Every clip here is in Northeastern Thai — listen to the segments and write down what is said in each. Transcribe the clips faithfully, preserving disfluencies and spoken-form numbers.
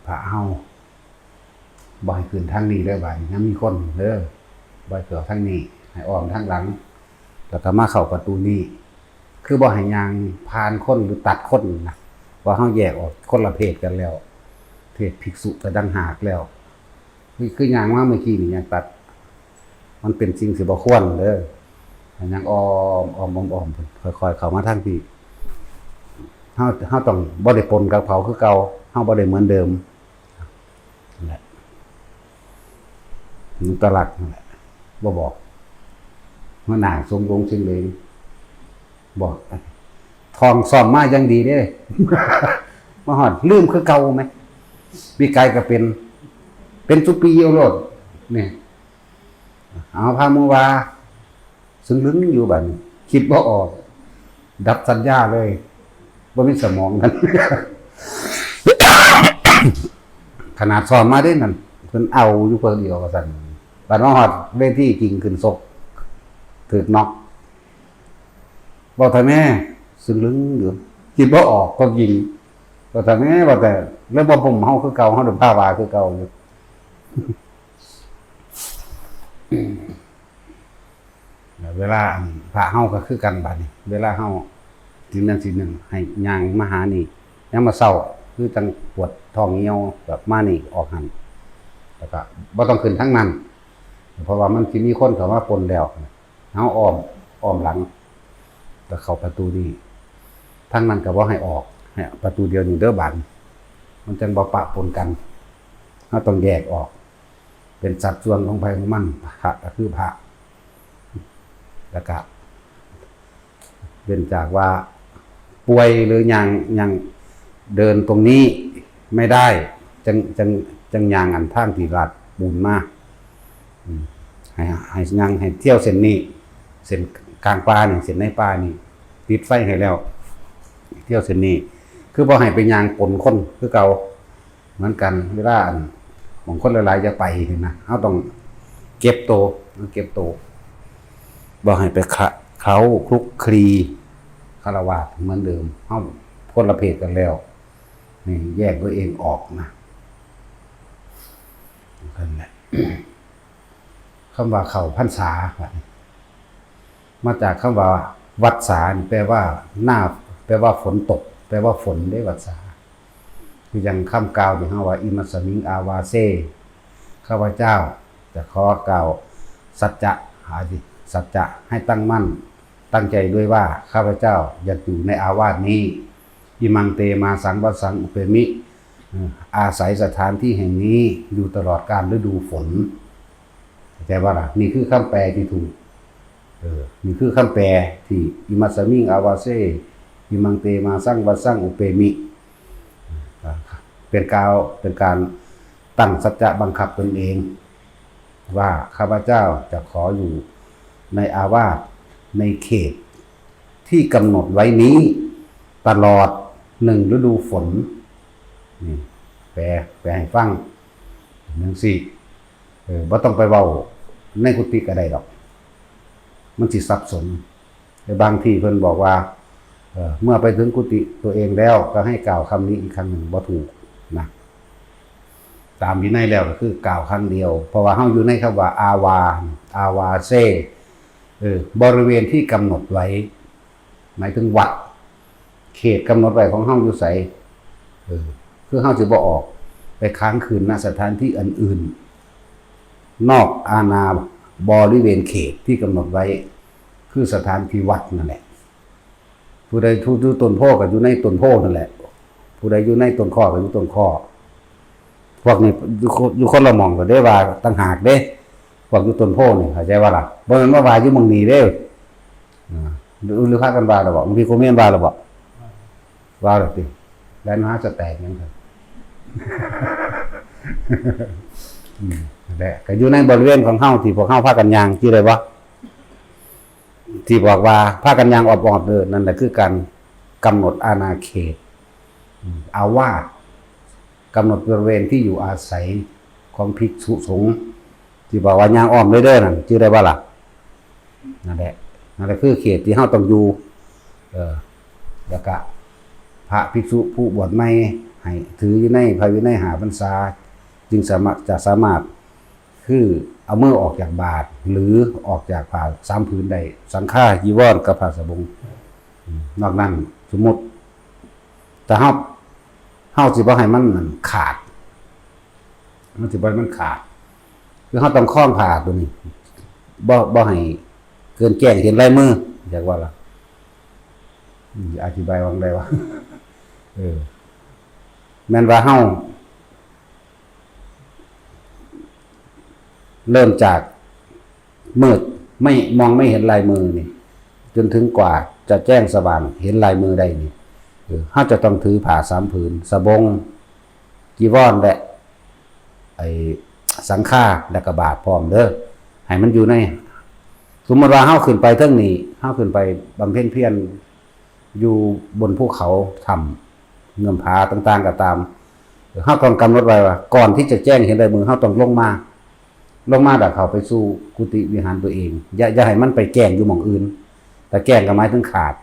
พระเฮาบ่ให้ขึ้นทางนี้เด้อบาดนี้ ยังมีคนเด้อ บ่ให้เข้าทางนี้ ให้อ้อมทางหลัง แล้วก็มาเข้าประตูนี้ คือบ่ให้ย่างผ่านคนหรือตัดคนนะ ว่าเฮาแยกออกคนละเพศกันแล้ว เพศภิกษุก็ต่างหากแล้ว คือ คือย่างมาเมื่อกี้นี่ ย่างตัด มันเป็นสิ่งที่บ่ควรเด้อ ย่างอ้อมอ้อมอ้อมอ้อม ค่อยๆเข้ามาทางพี้ เฮา เฮาต้องบ่ได้ปนกับเขาคือเก่า เฮาบ่ได้เหมือนเดิม นั่นแหละ มันตลักนั่นแหละ บ่บอก หัวหน้าทรงวงเชียงเลง บอก ท่องซ้อมมาอย่างดีเด้ มาฮอดลืมคือเก่าไหม ปีกายก็เป็น เป็นซุปีอยู่โลด เนี่ย เอาพาหมู่ว่า ซึ่งลึงอยู่บัดนี้ คิดบ่ออก ดับสัญญาเลย บ่มีสมองกัน ขนาดซ้อมมาเด้นั่น เพิ่นเอาอยู่เพิ่นเดียวว่าซั่น บัดมาฮอดเวทีจริงขึ้นชก ถืกน็อก เว้าแต่แม่ ซึ่งลึงอยู่ คิดบ่ออกก็ยิง เว้าแต่แม่ เว้าแต่ แล้วบ่บ่มเฮาคือเก่า เฮาเดินพาว่าคือเก่าอยู่ เวลาอันพระเฮาก็คือกันบัดนี้ เวลาเฮาสินั่นสินึ่ง ให้ย่างมาหานี่ ยามมื้อเช้า คือจั่งปวดท้องเหี่ยว แบบมานี่ออกหั่น แล้วก็บ่ต้องขึ้นทางนั้น เพราะว่ามันสิมีคนเข้ามาปนแล้ว เฮาอ้อม อ้อมหลัง ก็เข้าประตูนี้ ทางนั้นก็บ่ให้ออก ให้ประตูเดียวนี่เด้อบาดนี้ มันจั่งบ่ปะปนกัน เฮาต้องแยกออก เป็นสัดส่วนของไผของมัน พระก็คือพระ แล้วก็ เว้นจากว่าป่วยหรือย่าง ย่างเดินตรงนี้ไม่ได้ จั่ง จั่ง จั่งย่างอันทางที่ลาดปูนมา อืม ให้ ให้ย่าง ให้เที่ยวเส้นนี้ เส้นกลางป่านี่ เส้นในป่านี่ ติดไฟให้แล้ว เที่ยวเส้นนี้ คือบ่ให้ไปย่างปนคนคือเก่า เหมือนกัน เวลาอัน บางคนหลายๆจะไปหั้นนะ เฮาต้องเก็บโต เก็บโต บ่ให้ไปเคล้า เคล้าคลุกคลีฆราวาสเหมือนเดิม เฮาคนละเพศกันแล้ว นี่แยกตัวเองออกนะ นั่นแหละ คำว่าเข้าพรรษา มาจากคำว่าวัสสานี่แปลว่าหน้า แปลว่าฝนตก แปลว่าฝนเด้ วัสสา คืออย่างคำกล่าวที่เฮาว่า อิมัสสมิงอาวาเส ข้าพเจ้าจะขอกล่าวสัจจะ อธิ สัจจะให้ตั้งมั่น ตั้งใจด้วยว่าข้าพเจ้าอยากอยู่ในอาวาสนี้ อิมังเตมาสังวัสสังอุปเปมิ เอ่อ อาศัยสถานที่แห่งนี้อยู่ตลอดกาลฤดูฝน เข้าใจบ่ล่ะ นี่คือคำแปลที่ถูก เออ นี่คือคำแปลที่ อิมัสสมิงอาวาเส อิมังเตมาสังวัสสังอุปเปมิ อ่า เป็นกล่าว เป็นการตั้งสัจจะบังคับตนเอง ว่าข้าพเจ้าจะขออยู่ในอาวาส ในเขตที่กำหนดไว้นี้ ตลอดหนึ่งฤดูฝน นี่ แปล แปลให้ฟัง จั่งซี้ เออ บ่ต้องไปเว้าในกุฏิก็ได้ดอก มันสิสับสน แต่บางที่เพิ่นบอกว่า เอ่อ เมื่อไปถึงกุฏิตัวเองแล้วก็ให้กล่าวคำนี้อีกครั้งหนึ่ง บ่ถูกนะ ตามวินัยแล้วก็คือกล่าวครั้งเดียว เพราะว่าเฮาอยู่ในคำว่าอาวา อาวาเส เออ บริเวณที่กำหนดไว้ หมายถึงวัด เขตกำหนดไว้ของเฮาอยู่ไส เออ คือเฮาสิบ่ออก ไปค้างคืน ณ สถานที่อื่นๆ นอกอาณาบริเวณเขตที่กำหนดไว้ คือสถานที่วัดนั่นแหละ ผู้ใดอยู่ อยู่ต้นโพธิ์ก็อยู่ในต้นโพธิ์นั่นแหละ ผู้ใดอยู่ในต้นคอก็อยู่ต้นคอ พวกนี้อยู่คน อยู่คนละหม่องก็ได้ว่าต่างหากเด้ พวกอยู่ต้นโพธิ์นี่ เข้าใจบ่ล่ะ บ่แม่นมาว่าอยู่หม่องนี้เด้ อ่า หรือ หรือพากันว่าแล้วบ่ หลวงพี่ครูเมียนว่าแล้วบ่ ว่าแล้วติ แล่นหาสแต็กหยังซั่น อืม นั่นแหละ ก็อยู่ในบริเวณของเฮาที่พวกเฮาพากันย่าง จื่อได้บ่ ที่บอกว่าพากันย่างอ้อมๆ เด้อ นั่นแหละคือการกำหนดอาณาเขต อืม อาวาส กำหนดบริเวณที่อยู่อาศัยของภิกษุสงฆ์ ที่บอกว่าย่างอ้อมเด้อ เด้อ นั่น จื่อได้บ่ล่ะ นั่นแหละ นั่นแหละคือเขตที่เฮาต้องอยู่ เออ แล้วก็พระภิกษุผู้บวชใหม่ ให้ถืออยู่ในพระวินัยห้าพรรษา จึงสามารถ จะสามารถ คือเอามือออกจากบาตร หรือออกจากผ้าสามผืนได้ สังฆา จีวร กับผ้าสบง อืม นอกนั้น สมมุติ ถ้าเฮา เฮาสิบ่ให้มันนั่นขาด เฮาสิบ่ให้มันขาด คือเฮาต้องคล้องผ้าตัวนี้ บ่ บ่ให้เกินแจ้งเห็นลายมือ อยากว่าล่ะ อืม อธิบายว่าไงวะ เออ แม่นว่าเฮา เริ่มจากมืด ไม่ มองไม่เห็นลายมือนี่ จนถึงกว่าจะแจ้งสว่างเห็นลายมือได้นี่ เออ เฮาจะต้องถือผ้าสามผืน สบง จีวร และ ไอ้ สังฆา และก็บาตรพร้อมเด้อ ให้มันอยู่ใน สมมติว่าเฮาขึ้นไปเทิงนี้ เฮาขึ้นไปบำเพ็ญเพียรอยู่บนภูเขา ถ้ำ เงื้อมผาต่างๆ ก็ตาม เฮาต้องกำหนดไว้ว่า ก่อนที่จะแจ้งเห็นลายมือ เฮาต้องลงมา ลงมาแล้วเข้าไปสู่กุฏิวิหารตัวเอง อย่า อย่าให้มันไปแจ้งอยู่หม่องอื่น ถ้าแจ้งก็หมายถึงขาด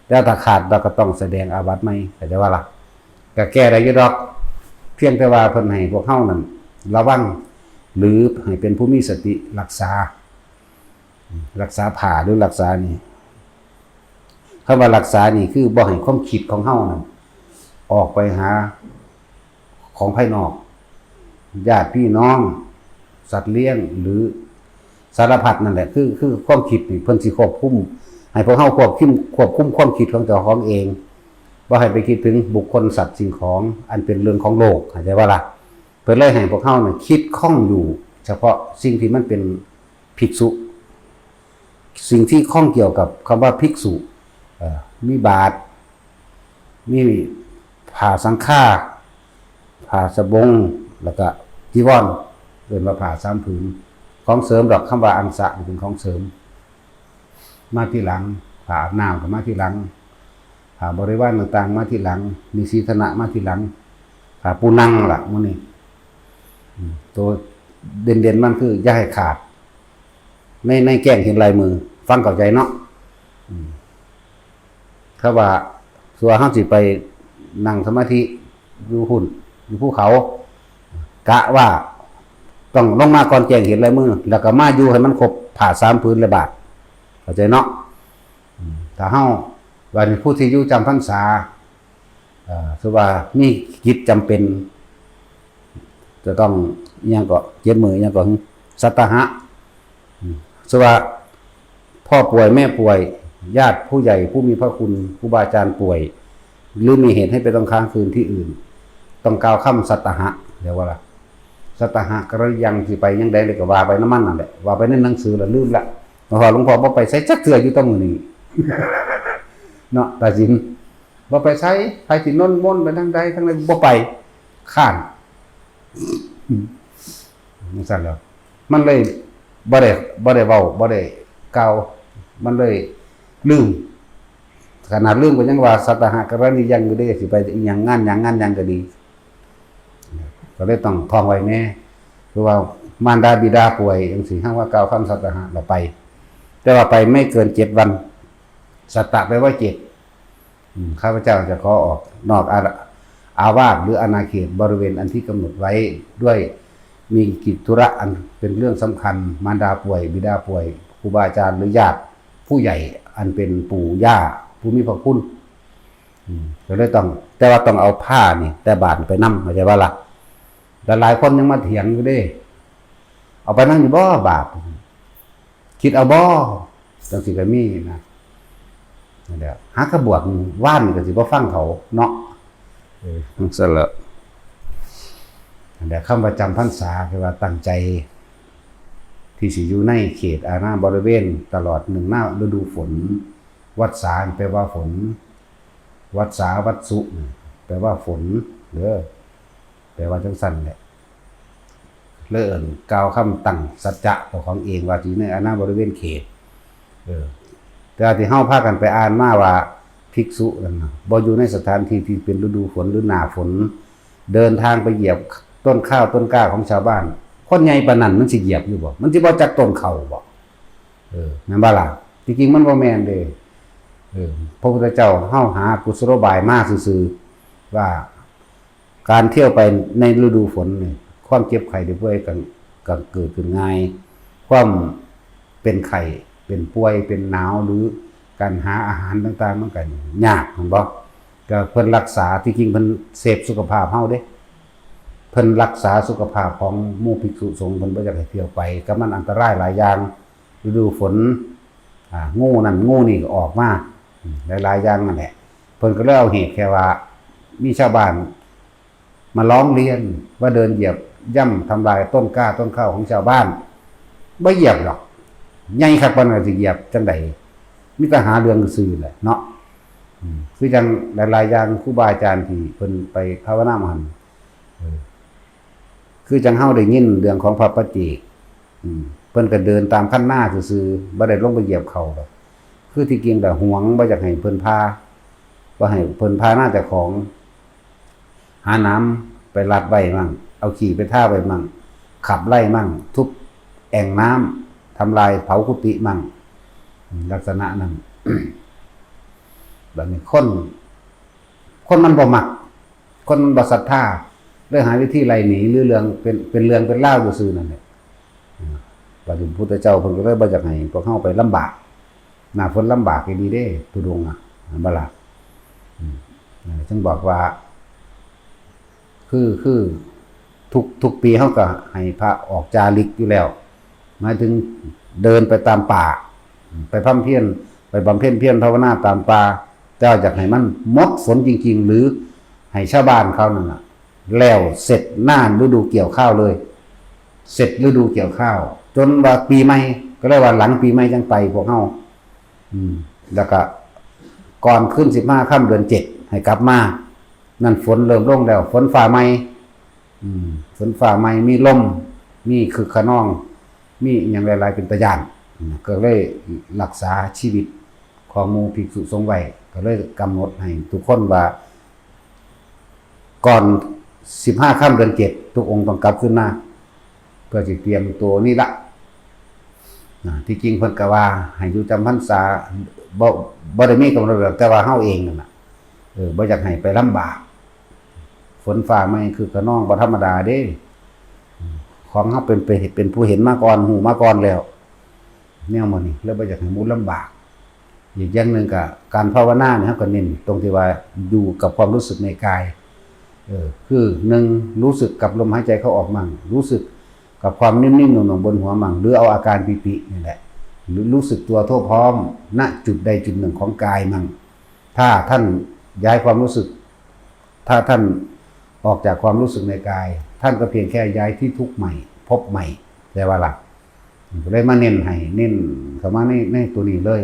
แล้วถ้าขาดเราก็ต้องแสดงอาบัติใหม่ เข้าใจว่าล่ะ ก็แก้ได้อยู่ดอก เพียงแต่ว่าเพิ่นให้พวกเฮานั่นระวัง หรือให้เป็นผู้มีสติรักษา รักษาผ้าหรือรักษานี่ คำว่ารักษานี่คือบ่ให้ความคิดของเฮานั่นออกไปหาของภายนอก ญาติพี่น้อง สัตว์เลี้ยง หรือสารพัดนั่นแหละ คือ คือความคิดนี่เพิ่นสิควบคุม ให้พวกเฮาควบคุม ควบคุมความคิดของเจ้าของเอง บ่ให้ไปคิดถึงบุคคลสัตว์สิ่งของอันเป็นเรื่องของโลก เข้าใจว่าล่ะ เพิ่นเลยให้พวกเฮาเนี่ยคิดข้องอยู่ เฉพาะสิ่งที่มันเป็นภิกษุ สิ่งที่ข้องเกี่ยวกับคำว่าภิกษุ เอ่อ มีบาตร มีผ้าสังฆา ผ้าสบง แล้วก็จีวร เอิ้นว่าผ้าสามผืน ของเสริมดอก คำว่าอังสะนี่เป็นของเสริม มาทีหลัง ผ้าอาบน้ำก็มาทีหลัง ผ้าบริวารต่างๆ มาทีหลัง นิสีทนะมาทีหลัง ผ้าปูนังล่ะมื้อนี้ อืม ตัวเด่นๆ มันคืออย่าให้ขาด ใน ในแจ้งเห็นลายมือ ฟังเข้าใจเนาะ อืม ถ้าว่า ส่วนเฮาสิไปนั่งสมาธิอยู่พุ้น อยู่ภูเขา กะว่าต้องลงมาก่อนแจ้งเห็นลายมือ แล้วก็มาอยู่ให้มันครบผ้าสามผืนและบาตร เข้าใจเนาะ อืม ถ้าเฮา ว่าผู้ที่อยู่จำพรรษา เอ่อ สมมุติว่ามีกิจจำเป็น จะต้องอิหยังก็ เจ็ดมื้ออิหยังก็ สัตตหะ อืม สมมุติว่าพ่อป่วยแม่ป่วย ญาติผู้ใหญ่ผู้มีพระคุณ ครูบาอาจารย์ป่วย หรือมีเหตุให้ไปต้องค้างคืนที่อื่น ต้องกล่าวคำสัตตหะ เรียกว่าละ สัตตหะกะริยัง สิไปยังใดเลยก็ว่าไปนำมันนั่นแหละ ว่าไปในหนังสือละลืมละ ว่าหลวงพ่อบ่ไปไสจักเทื่ออยู่แต่มื้อนี้ เนาะ ตาสิน บ่ไปไส ไปสินนมนต์ไปทางใดทางใด บ่ไป ค้าน อืม จั่งซั่นแหล้ว มันเลยบ่ได้ บ่ได้เว้า บ่ได้กล่าว มันเลยลืม ขนาดลืมก็ยังว่า สัตตหะกะริยังอยู่เด้ สิไปอิหยังงานหยังงานหยังก็ดี ก็เลยต้องท่องไว้แน่ คือว่ามารดาบิดาป่วยจั่งซี้ เฮาว่ากล่าวคำสัตตหะแล้วไป แต่ว่าไปไม่เกินเจ็ดวัน สัตตะแปลว่าเจ็ด อืม ข้าพเจ้าจะขอออกนอกอา อาวาสหรืออาณาเขตบริเวณอันที่กำหนดไว้ด้วย มีกิจธุระอันเป็นเรื่องสำคัญ มารดาป่วย บิดาป่วย ครูบาอาจารย์หรือญาติผู้ใหญ่อันเป็นปู่ย่าผู้มีพระคุณ อืม ก็เลยต้อง แต่ว่าต้องเอาผ้านี่ แต่บาตรไปนำ เข้าใจบ่ล่ะ แต่หลายคนยังมาเถียงอยู่เด้ เอาไปนำอยู่บ่บาตร คิดเอาบ่ จั่งซี้ก็มีนะ นั่นแหละ หากะบวชว่านนี่ก็สิบ่ฟังเขาเนาะ เออ จั่งซั่นละ นั่นแหละ คำว่าจำพรรษาคือว่าตั้งใจ ที่สิอยู่ในเขตอาณาบริเวณตลอดหนึ่งหน้าฤดูฝน วัสสาแปลว่าฝน วัสสา วัสสุ แปลว่าฝนเด้อ แปลว่าจั่งซั่นแหละ เลยเอิ้นกล่าวคำตั้งสัจจะเจ้าของเองว่าสิอยู่ในอาณาบริเวณเขต เออ แต่ว่าที่เฮาพากันไปอ่านมาว่าภิกษุนั่นน่ะ บ่อยู่ในสถานที่ที่เป็นฤดูฝนหรือหน้าฝน เดินทางไปเหยียบต้นข้าวต้นกล้าของชาวบ้าน คนใหญ่ปานนั้นมันสิเหยียบอยู่บ่ มันสิบ่จักต้นข้าวบ่ เออ แม่นบ่ล่ะ ที่จริงมันบ่แม่นเด้ เออ พระพุทธเจ้าเฮาหากุศโลบายมาซื่อๆ ว่า การเที่ยวไปในฤดูฝนเนี่ย ความเจ็บไข้ได้ป่วยก็ก็เกิดขึ้นง่าย ความเป็นไข้เป็นป่วยเป็นหนาว หรือการหาอาหารต่างๆ มันก็ยาก แม่นบ่ ก็เพิ่นรักษา ที่จริงเพิ่นเซฟสุขภาพเฮาเด้ เพิ่นรักษาสุขภาพของหมู่ภิกษุสงฆ์ เพิ่นบ่อยากให้เที่ยวไป ก็มันอันตรายหลายอย่าง ฤดูฝน อ่า งูนั่นงูนี่ก็ออกมา อืม หลายๆ อย่างนั่นแหละ เพิ่นก็เลยเอาเหตุแค่ว่า มีชาวบ้านมาร้องเรียนว่าเดินเหยียบย่ำทำลายต้นกล้าต้นข้าวของชาวบ้าน บ่เหยียบหรอก ใหญ่คักปานนั้นสิเหยียบจั่งใด มีแต่หาเรื่องซื่อแหละเนาะ อืม คือจั่งหลายๆ อย่าง ครูบาอาจารย์ที่เพิ่นไปภาวนามาหั่น เออ คือจั่งเฮาได้ยินเรื่องของพระปัจเจก อืม เพิ่นก็เดินตามคันนาซื่อๆ บ่ได้ลงไปเหยียบเขาดอก คือที่จริงก็หวง บ่อยากให้เพิ่นพา บ่ให้เพิ่นพานาเจ้าของ หาน้ำไปรัดไว้มั่ง เอาขี้ไปทาไว้มั่ง ขับไล่มั่ง ทุบแอ่งน้ำ ทำลายเผากุฏิมั่ง ลักษณะนั้น บัดนี้คน คนมันบ่มัก คนมันบ่ศรัทธา เลยหาวิธีไล่หนี หรือเรื่องเป็น เป็นเรื่องเป็นราวอยู่ซื่อนั่นแหละ อืม บัดนี้พระพุทธเจ้าเพิ่นก็เลยบ่อยากให้พวกเฮาไปลำบาก หน้าฝนลำบากอีหลีเด้ ธุดงค์อะ แม่นบ่ล่ะ อืม นั่นแหละ จึงบอกว่า คือ คือ ทุก ทุกปีเฮาก็ให้พระออกจาริกอยู่แล้ว หมายถึงเดินไปตามป่า ไปพร่ำเพียร ไปบำเพ็ญเพียรภาวนาตามป่า แต่ว่าอยากให้มันหมดฝนจริงๆ หรือให้ชาวบ้านเขานั่นน่ะ แล้วเสร็จหน้าฤดูเกี่ยวข้าวเลย เสร็จฤดูเกี่ยวข้าว จนว่าปีใหม่ ก็เลยว่าหลังปีใหม่จั่งไปพวกเฮา อืม แล้วก็ก่อนขึ้นสิบห้าค่ำเดือนเจ็ดให้กลับมา นั่นฝนเริ่มลงแล้ว ฝนฟ้าใหม่ อืม ฝนฟ้าใหม่ มีลม มีคึกคะนอง มีอิหยังหลายๆ เป็นตาย้าน อืม ก็เลยรักษาชีวิตของหมู่ภิกษุสงฆ์ไว้ ก็เลยกำหนดให้ทุกคนว่า ก่อนสิบห้าค่ำเดือนเจ็ด ทุกองค์ต้องกลับคืนมา เพื่อสิเตรียมตัวนี่ละ นะ ที่จริงเพิ่นก็ว่าให้อยู่จำพรรษา บ่ บ่ได้มีกำหนดหรอก แต่ว่าเฮาเองนั่นน่ะ เออ บ่อยากให้ไปลำบาก ฝนฟ้าใหม่คึกคะนองบ่ธรรมดาเด้ ของเฮาเป็น เป็น เป็นผู้เห็นมาก่อน ฮู้มาก่อนแล้ว แนวหมู่นี้ เลยบ่อยากให้หมู่ลำบาก อีกอย่างหนึ่งก็การภาวนาเนี่ย เฮาก็เน้นตรงที่ว่าอยู่กับความรู้สึกในกาย เออ คือหนึ่ง รู้สึกกับลมหายใจเข้าออกมั่ง รู้สึกกับความนิ่มๆ หน่วงๆ บนหัวมั่ง หรือเอาอาการปีตินี่แหละ หรือรู้สึกตัวทั่วพร้อม ณ จุดใดจุดหนึ่งของกายมั่ง ถ้าท่านย้ายความรู้สึก ถ้าท่านออกจากความรู้สึกในกาย ท่านก็เพียงแค่ย้ายที่ทุกข์ใหม่ ภพใหม่ แต่ว่าล่ะ ก็เลยมาเน้นให้ เน้นเข้ามาใน ในตัวนี้เลย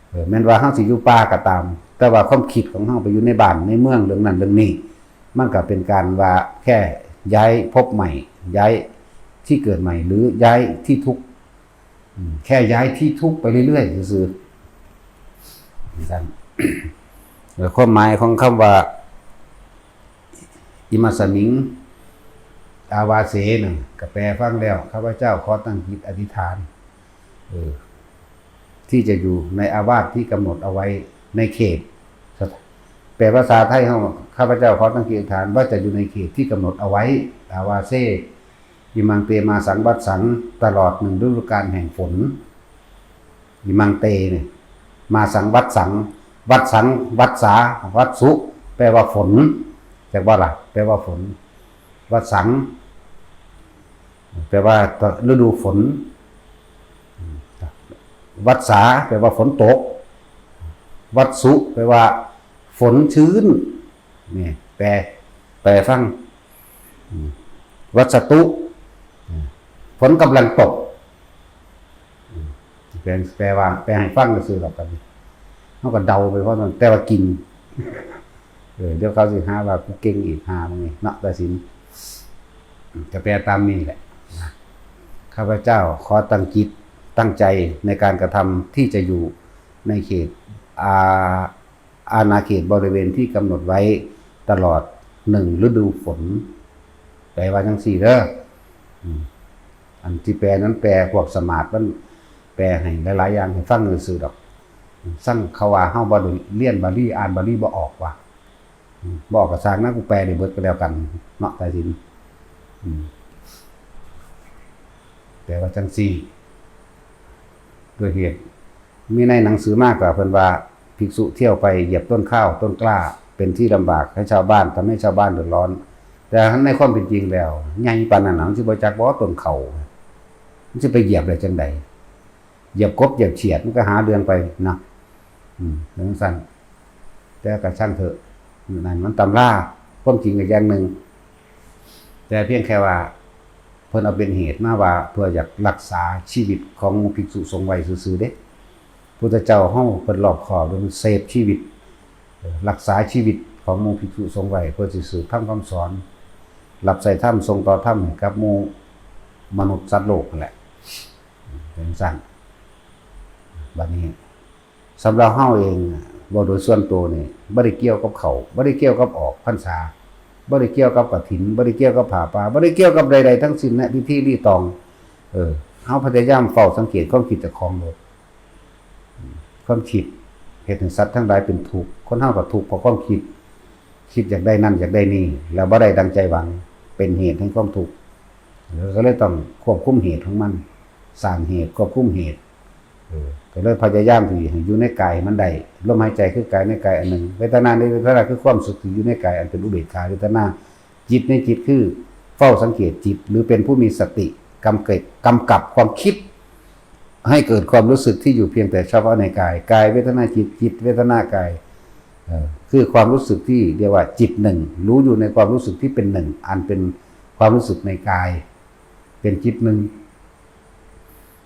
เออ แม่นว่าเฮาสิอยู่ป่าก็ตาม แต่ว่าความคิดของเฮาไปอยู่ในบ้านในเมือง เรื่องนั้นเรื่องนี้ มันก็เป็นการว่าแค่ย้ายภพใหม่ ย้ายที่เกิดใหม่ หรือย้ายที่ทุกข์ อืม แค่ย้ายที่ทุกข์ไปเรื่อยๆ ซื่อๆ ซั่น แล้วความหมายของคำว่า อิมัสสมิง อาวาเสน่ะ ก็แปลฟังแล้ว ข้าพเจ้าขอตั้งจิตอธิษฐาน เออ ที่จะอยู่ในอาวาสที่กำหนดเอาไว้ในเขต แปลภาษาไทยเฮา ข้าพเจ้าขอตั้งจิตอธิษฐานว่าจะอยู่ในเขตที่กำหนดเอาไว้ อาวาเส อิมังเตมาสังวัสสัง ตลอดหนึ่งฤดูกาลแห่งฝน อิมังเตเนี่ย มาสังวัสสัง วัสสัง วัสสา วัสสุ แปลว่าฝน จักบ่ล่ะ แปลว่าฝน วัสสัง แปลว่าฤดูฝน วัสสา แปลว่าฝนตก วัสสุ แปลว่าฝนชื้น นี่ แปล แปลฟัง อืม วัสตุ อืม ฝนกำลังตก อืม แปล แปลว่า แปลให้ฟังซื่อๆ ดอก บัดนี้ เฮาก็เดาไปเพราะมัน แต่ว่ากิน เออ เดี๋ยวเขาสิหาว่ากูเก่งอีก หามึงนี่เนาะ ตัดสิน ก็แปลตามนี้แหละ ข้าพเจ้าขอตั้งจิต ตั้งใจในการกระทำที่จะอยู่ในเขต อา อาณาเขตบริเวณที่กำหนดไว้ตลอดหนึ่งฤดูฝน แปลว่าจังซี่เด้อ อืม อันที่แปลนั้นแปลพวกสมาร์ทมันแปลให้หลายๆ อย่างให้ฟังซื่อๆ ดอก ซังเขาว่าเฮาบ่ได้เรียนบาลี อ่านบาลีบ่ออกว่ะ อืม บ่ออกกระซางนะ กูแปลได้เบิดก็แล้วกัน เนาะ ตายสิน อืม แต่ว่าจังซี่ ด้วยเหตุ มีในหนังสือมากกว่าเพิ่นว่า ภิกษุเที่ยวไปเหยียบต้นข้าวต้นกล้า เป็นที่ลำบากให้ชาวบ้าน ทำให้ชาวบ้านเดือดร้อน แต่ในความเป็นจริงแล้ว ใหญ่ปานนั้นน่ะ มันสิบ่จักบ่ต้นข้าว มันสิไปเหยียบได้จังใด เหยียบกบเหยียบเขียดมันก็หาเรื่องไปนะ อืม จังซั่น แต่ก็ช่างเถอะ นั่นมันตำรา ความจริงก็อย่างหนึ่ง แต่เพียงแค่ว่า เพิ่นเอาเป็นเหตุมาว่า เพื่ออยากรักษาชีวิตของหมู่ภิกษุสงฆ์ไว้ซื่อๆเด้ พุทธเจ้าเฮาเพิ่นรอบคอบ เพิ่นเซฟชีวิต เอ่อ รักษาชีวิตของหมู่ภิกษุสงฆ์ไว้ เพื่อสิสืบธรรมคำสอน รับใช้ธรรม ส่งต่อธรรมให้กับหมู่มนุษย์สัตว์โลกนั่นแหละ เป็นซั่น บัดนี้ สำหรับเฮาเอง เว้าโดยส่วนตัวนี่ บ่ได้เกี่ยวกับข้าว บ่ได้เกี่ยวกับออกพรรษา บ่ได้เกี่ยวกับกฐิน บ่ได้เกี่ยวกับผ้าป่า บ่ได้เกี่ยวกับใดๆทั้งสิ้นนะ พิธีรีตอง เออ เฮาพยายามเฝ้าสังเกตความคิดเจ้าของโลด ความคิดเฮ็ดให้สัตว์ทั้งหลายเป็นทุกข์ คนเฮาก็ทุกข์เพราะความคิด คิดอยากได้นั่นอยากได้นี่ แล้วบ่ได้ดังใจหวัง เป็นเหตุแห่งความทุกข์ ก็เลยต้องควบคุมเหตุของมัน สร้างเหตุ ควบคุมเหตุ เออ ก็เลยพยายามที่ให้อยู่ในกายให้มันได้ ลมหายใจคือกายในกายอันหนึ่ง เวทนาในเวทนาคือความสุขที่อยู่ในกายอันเป็นอุเบกขาเวทนา จิตในจิตคือเฝ้าสังเกตจิต หรือเป็นผู้มีสติกำเกิด กำกับความคิด ให้เกิดความรู้สึกที่อยู่เพียงแต่เฉพาะในกาย กายเวทนาจิต จิตเวทนากาย เอ่อ คือความรู้สึกที่เรียกว่าจิตหนึ่ง รู้อยู่ในความรู้สึกที่เป็นหนึ่ง อันเป็นความรู้สึกในกาย เป็นจิตหนึ่ง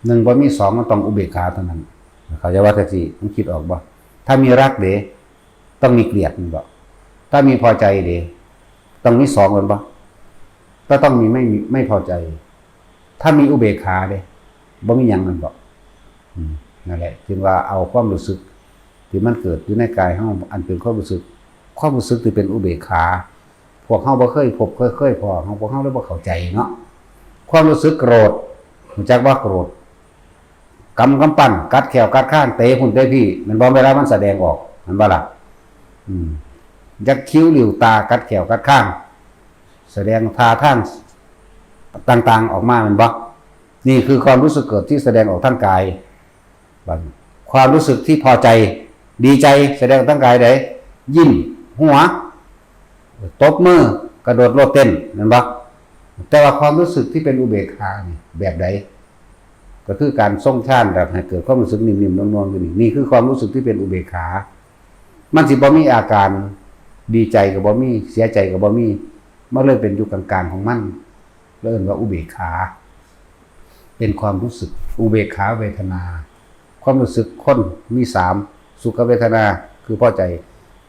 หนึ่งบ่มีสอง มันต้องอุเบกขาเท่านั้น เขาจะว่าแท็กซี่ มันคิดออกบ่ ถ้ามีรักเด้ ต้องมีเกลียด มันบอก ถ้ามีพอใจเด้ ต้องมีสอง มันบอก ก็ต้องมีไม่มี ไม่พอใจ ถ้ามีอุเบกขาเด้ บ่มีหยัง มันบอก อืม นั่นแหละ จึงว่าเอาความรู้สึกที่มันเกิดอยู่ในกายเฮา อันเป็นความรู้สึก ความรู้สึกที่เป็นอุเบกขา พวกเฮาบ่เคยพบ เคย เคยพ้อ เฮา พวกเฮาเลยบ่เข้าใจเนาะ ความรู้สึกโกรธ รู้จักว่าโกรธ กำกำปั้น กัดแข้วกัดคาง เตะพุ่นเตะพี้ แม่นบ่ เวลามันแสดงออก แม่นบ่ล่ะ อืม ยักคิ้วหลิ้วตา กัดแข้วกัดคาง แสดงท่าทางต่างๆออกมา แม่นบ่ นี่คือความรู้สึกเกิดที่แสดงออกทางกาย บัดความรู้สึกที่พอใจ ดีใจ แสดงออกทางกายใด ยิ้ม หัว ตบมือ กระโดดโลดเต้น แม่นบ่ แต่ว่าความรู้สึกที่เป็นอุเบกขานี่แบบใด ก็คือการทรงฌาน แบบให้เกิดความรู้สึกนิ่มๆนวลๆอยู่นี่ นี่คือความรู้สึกที่เป็นอุเบกขา มันสิบ่มีอาการ ดีใจก็บ่มี เสียใจก็บ่มี มันเลยเป็นอยู่กลางๆของมัน แล้วเอิ้นว่าอุเบกขา เป็นความรู้สึก อุเบกขาเวทนา ความรู้สึกคนมีสาม สุขเวทนา คือพอใจ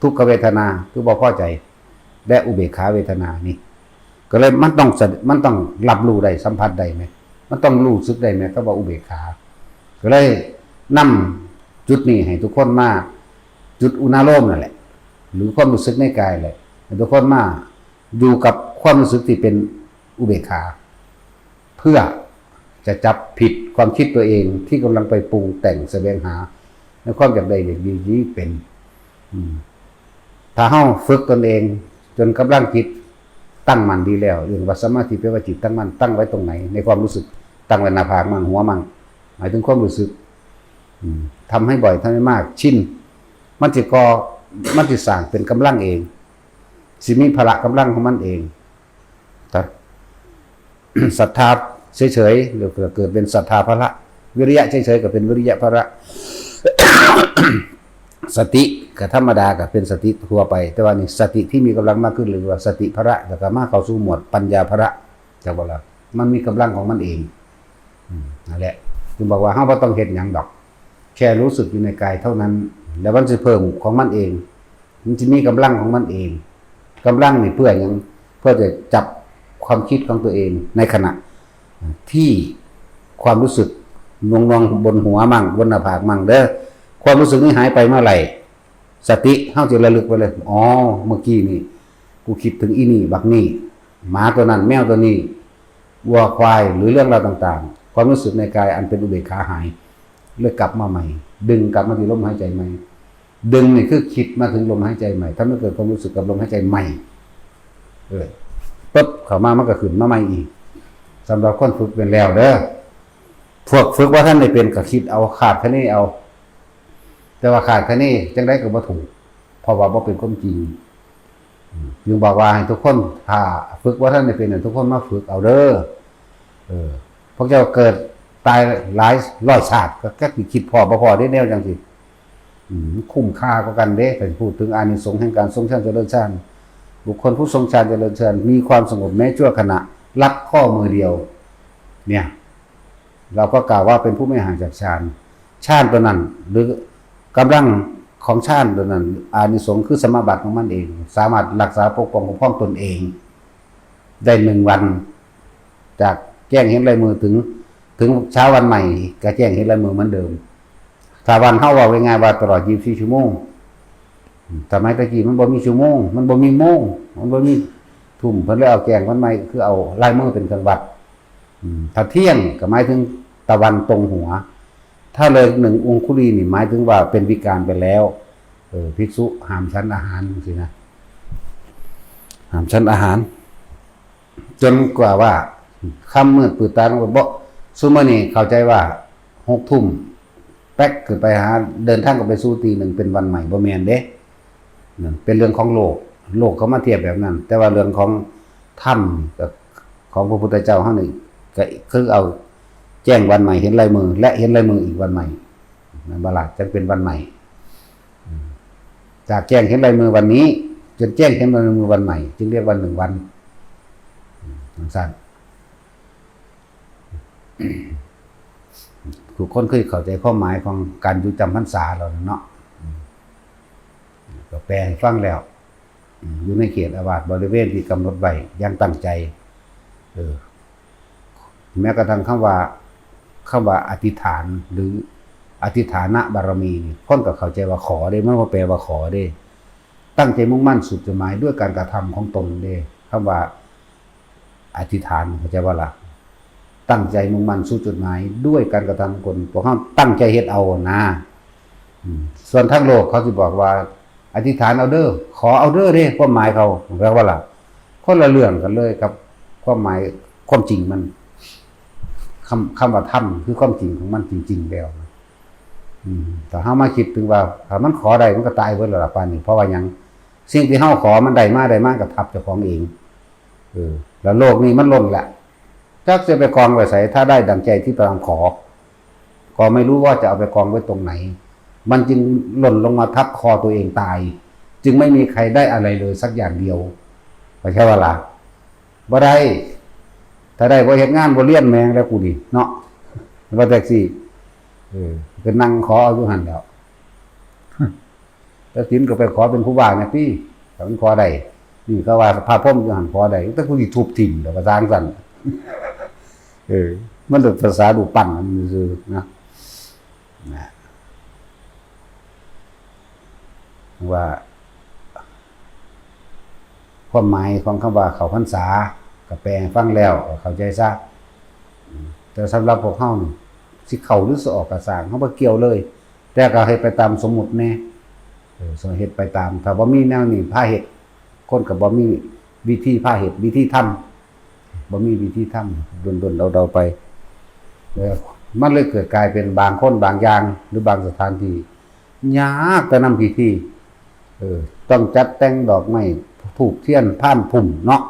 ทุกขเวทนา คือบ่พอใจ และอุเบกขาเวทนานี่ ก็เลยมันต้องสะ- มันต้องรับรู้ได้ สัมผัสได้แหม มันต้องรู้สึกได้แหม คำว่าอุเบกขา ก็เลยนำจุดนี้ให้ทุกคนมา จุดอุณาโลมนั่นแหละ หรือความรู้สึกในกายแหละ ให้ทุกคนมาอยู่กับความรู้สึกที่เป็นอุเบกขา เพื่อจะจับผิดความคิดตัวเองที่กำลังไปปรุงแต่งแสวงหาในความอยากได้อยากดีนี้เป็น อืม ถ้าเฮาฝึกตนเองจนกำลังจิตตั้งมั่นดีแล้ว เรียกว่าสมาธิ แปลว่าจิตตั้งมั่น ตั้งไว้ตรงไหน ในความรู้สึก ตั้งไว้หน้าผากมั่ง หัวมั่ง หมายถึงความรู้สึก อืม ทำให้บ่อย ทำให้มาก ชิน มันสิก่อ- มันสิสร้างเป็นกำลังเอง สิมีพละกำลังของมันเอง ศรัทธาเฉยๆ ก็เกิดเป็นศรัทธาพละ วิริยะเฉยๆ ก็เป็นวิริยะพละ สติก็ธรรมดา ก็เป็นสติทั่วไป แต่ว่านี่สติที่มีกำลังมากขึ้น เรียกว่าสติพละ แล้วก็มาเข้าสู่หมวดปัญญาพละ จักบ่ล่ะ มันมีกำลังของมันเอง อืม นั่นแหละ จึงบอกว่าเฮาบ่ต้องเฮ็ดหยังดอก แค่รู้สึกอยู่ในกายเท่านั้น แล้วมันสิเพิ่มของมันเอง มันสิมีกำลังของมันเอง กำลังนี่เพื่อหยัง เพื่อจะจับความคิดของตัวเองในขณะ ที่ความรู้สึกหน่วงๆบนหัวมั่ง บนหน้าผากมั่งเด้อ ความรู้สึกนี้หายไปเมื่อไหร่ สติเฮาจะระลึกไปเลย อ๋อ เมื่อกี้นี่ กูคิดถึงอีนี่ บักนี่ หมาตัวนั้น แมวตัวนี้ วัวควาย หรือเรื่องราวต่างๆ ความรู้สึกในกายอันเป็นอุเบกขาหาย เลยกลับมาใหม่ ดึงกลับมาที่ลมหายใจใหม่ ดึงนี่คือคิดมาถึงลมหายใจใหม่ ทำให้เกิดความรู้สึกกับลมหายใจใหม่ เออ ปุ๊บ เข้ามามันก็ขึ้นมาใหม่อีก สำหรับคนฝึกเป็นแล้วเด้อ พวกฝึกว่าท่านได้เป็นก็คิดเอา คาดคะเนเอา แต่ว่าคาดคะเนจังไดก็บ่ถูก เพราะว่าบ่เป็นความจริง อืม จึงบอกว่าให้ทุกคน ถ้าฝึกว่าท่านได้เป็นน่ะ ทุกคนมาฝึกเอาเด้อ เออ พวกเจ้าเกิดตายหลายร้อยชาติ ก็จักสิคิดพ้อบ่พ้อเด้แนวจังซี่ อืม คุ้มค่ากว่ากันเด้ ถ้าพูดถึงอานิสงส์แห่งการทรงฌานเจริญฌาน บุคคลผู้ทรงฌานเจริญฌาน มีความสงบแม้ชั่วขณะ ลัดข้อมือเดียว เนี่ย เราก็กล่าวว่าเป็นผู้ไม่ห่างจากฌาน ฌานตัวนั้น หรือกำลังของฌานตัวนั้น อานิสงส์คือสมาบัติของมันเอง สามารถรักษาปกป้องคุ้มครองตนเอง ได้หนึ่งวัน จากแจ้งเห็นลายมือถึง ถึงเช้าวันใหม่ ก็แจ้งเห็นลายมือเหมือนเดิม ถ้าวันเฮาเว้าง่ายๆว่าตลอดยี่สิบสี่ชั่วโมง สมัยตะกี้มันบ่มีชั่วโมง มันบ่มีโมง มันบ่มีทุ่ม เพิ่นเลยเอาแจ้งวันใหม่ คือเอาลายมือเป็นเครื่องวัด อืม ถ้าเที่ยงก็หมายถึงตะวันตรงหัว ถ้าเลยหนึ่งองคุลีนี่หมายถึงว่าเป็นวิกาลไปแล้ว เออ ภิกษุห้ามฉันอาหารจังซี้นะ ห้ามฉันอาหาร จนกว่าว่าค่ำมืดปืดตาลงไป บ่ ซุมื้อนี้เข้าใจว่าหกทุ่ม แป๊กขึ้นไปหา เดินทางก็ไปสู่ตีหนึ่งเป็นวันใหม่ บ่แม่นเด้ นั่นเป็นเรื่องของโลก โลกเขามาเทียบแบบนั้น แต่ว่าเรื่องของธรรมกับของพระพุทธเจ้าเฮานี่ ก็คือเอาแจ้งวันใหม่เห็นลายมือ และเห็นลายมืออีกวันใหม่ นั่นบ่ล่ะ จังเป็นวันใหม่ อืม จากแจ้งเห็นลายมือวันนี้ จนแจ้งเห็นลายมือวันใหม่ จึงเรียกว่าหนึ่งวัน อืม จังซั่น ทุกคนเคยเข้าใจความหมายของการอยู่จำพรรษาแล้วเนาะ อืม ก็แปลให้ฟังแล้ว อืม อยู่ในเขตอาวาสบริเวณที่กำหนดไว้อย่างตั้งใจ เออ แม้กระทั่งคำว่า คำว่าอธิษฐานหรืออธิษฐานบารมีนี่ คนก็เข้าใจว่าขอเด้ มันบ่แปลว่าขอเด้ ตั้งใจมุ่งมั่นสู่จุดหมายด้วยการกระทำของตนเด้ คำว่าอธิษฐาน เข้าใจบ่ล่ะ ตั้งใจมุ่งมั่นสู่จุดหมายด้วยการกระทำของตน พวกเฮาตั้งใจเฮ็ดเอานะ อืม ส่วนทางโลกเขาสิบอกว่า อธิษฐานเอาเด้อ ขอเอาเด้อเด้ ความหมายเขา แปลว่าล่ะ คนละเรื่องกันเลยครับ ความหมาย ความจริงมัน คำ คำว่าธรรมคือความจริงของมันจริงๆแล้วนะ อืม ถ้าเฮามาคิดถึงว่า ถ้ามันขอได้มันก็ตายเบิดแล้วล่ะป่านนี้ เพราะว่าหยัง สิ่งที่เฮาขอมันได้มา ได้มาก็ทับเจ้าของเอง เออ แล้วโลกนี้มันล่นแหละ จักจะไปกองไว้ไส ถ้าได้ดังใจที่ตนขอ ก็ไม่รู้ว่าจะเอาไปกองไว้ตรงไหน มันจึงหล่นลงมาทับคอตัวเองตาย จึงไม่มีใครได้อะไรเลยสักอย่างเดียว เข้าใจบ่ล่ะ บ่ได้ ถ้าได้บ่เฮ็ดงานบ่เรียนแม่งแล้วกูนี่เนาะ ว่าจั่งซี้ เออ ไปนั่งขอเอาอยู่หั่นแหล้ว แล้วศีลก็ไปขอเป็นครูบาเนี่ยติ ถ้ามันขอได้ นี่เขาว่าพระพรหมอยู่หั่นขอได้ แต่กูสิทุบถิ่มดอก ภาษาจั่งซั่น เออ มันเป็นภาษารูปปั้นมันซื่อนะ นะ ว่า ความหมายของคำว่าเข้าพรรษา ก็แปลให้ฟังแล้ว ก็เข้าใจซะ อืม แต่สำหรับพวกเฮานี่ สิเข้าหรือสิออกก็ซ่าง เฮาบ่เกี่ยวเลย แต่ก็เฮ็ดไปตามสมมุติแหน่ เออ เฮ็ดไปตาม ถ้าบ่มีแนวนี้พาเฮ็ด คนก็บ่มีวิธีพาเฮ็ด วิธีทำ บ่มีวิธีทำ ดนๆ เดาๆ ไป เออ มันเลยเกิดกลายเป็นบางคนบางอย่าง หรือบางสถานที่ ยากแต่นำพิธี เออ ต้องจัดแต่งดอกไม้ ธูปเทียน พานพุ่มเนาะ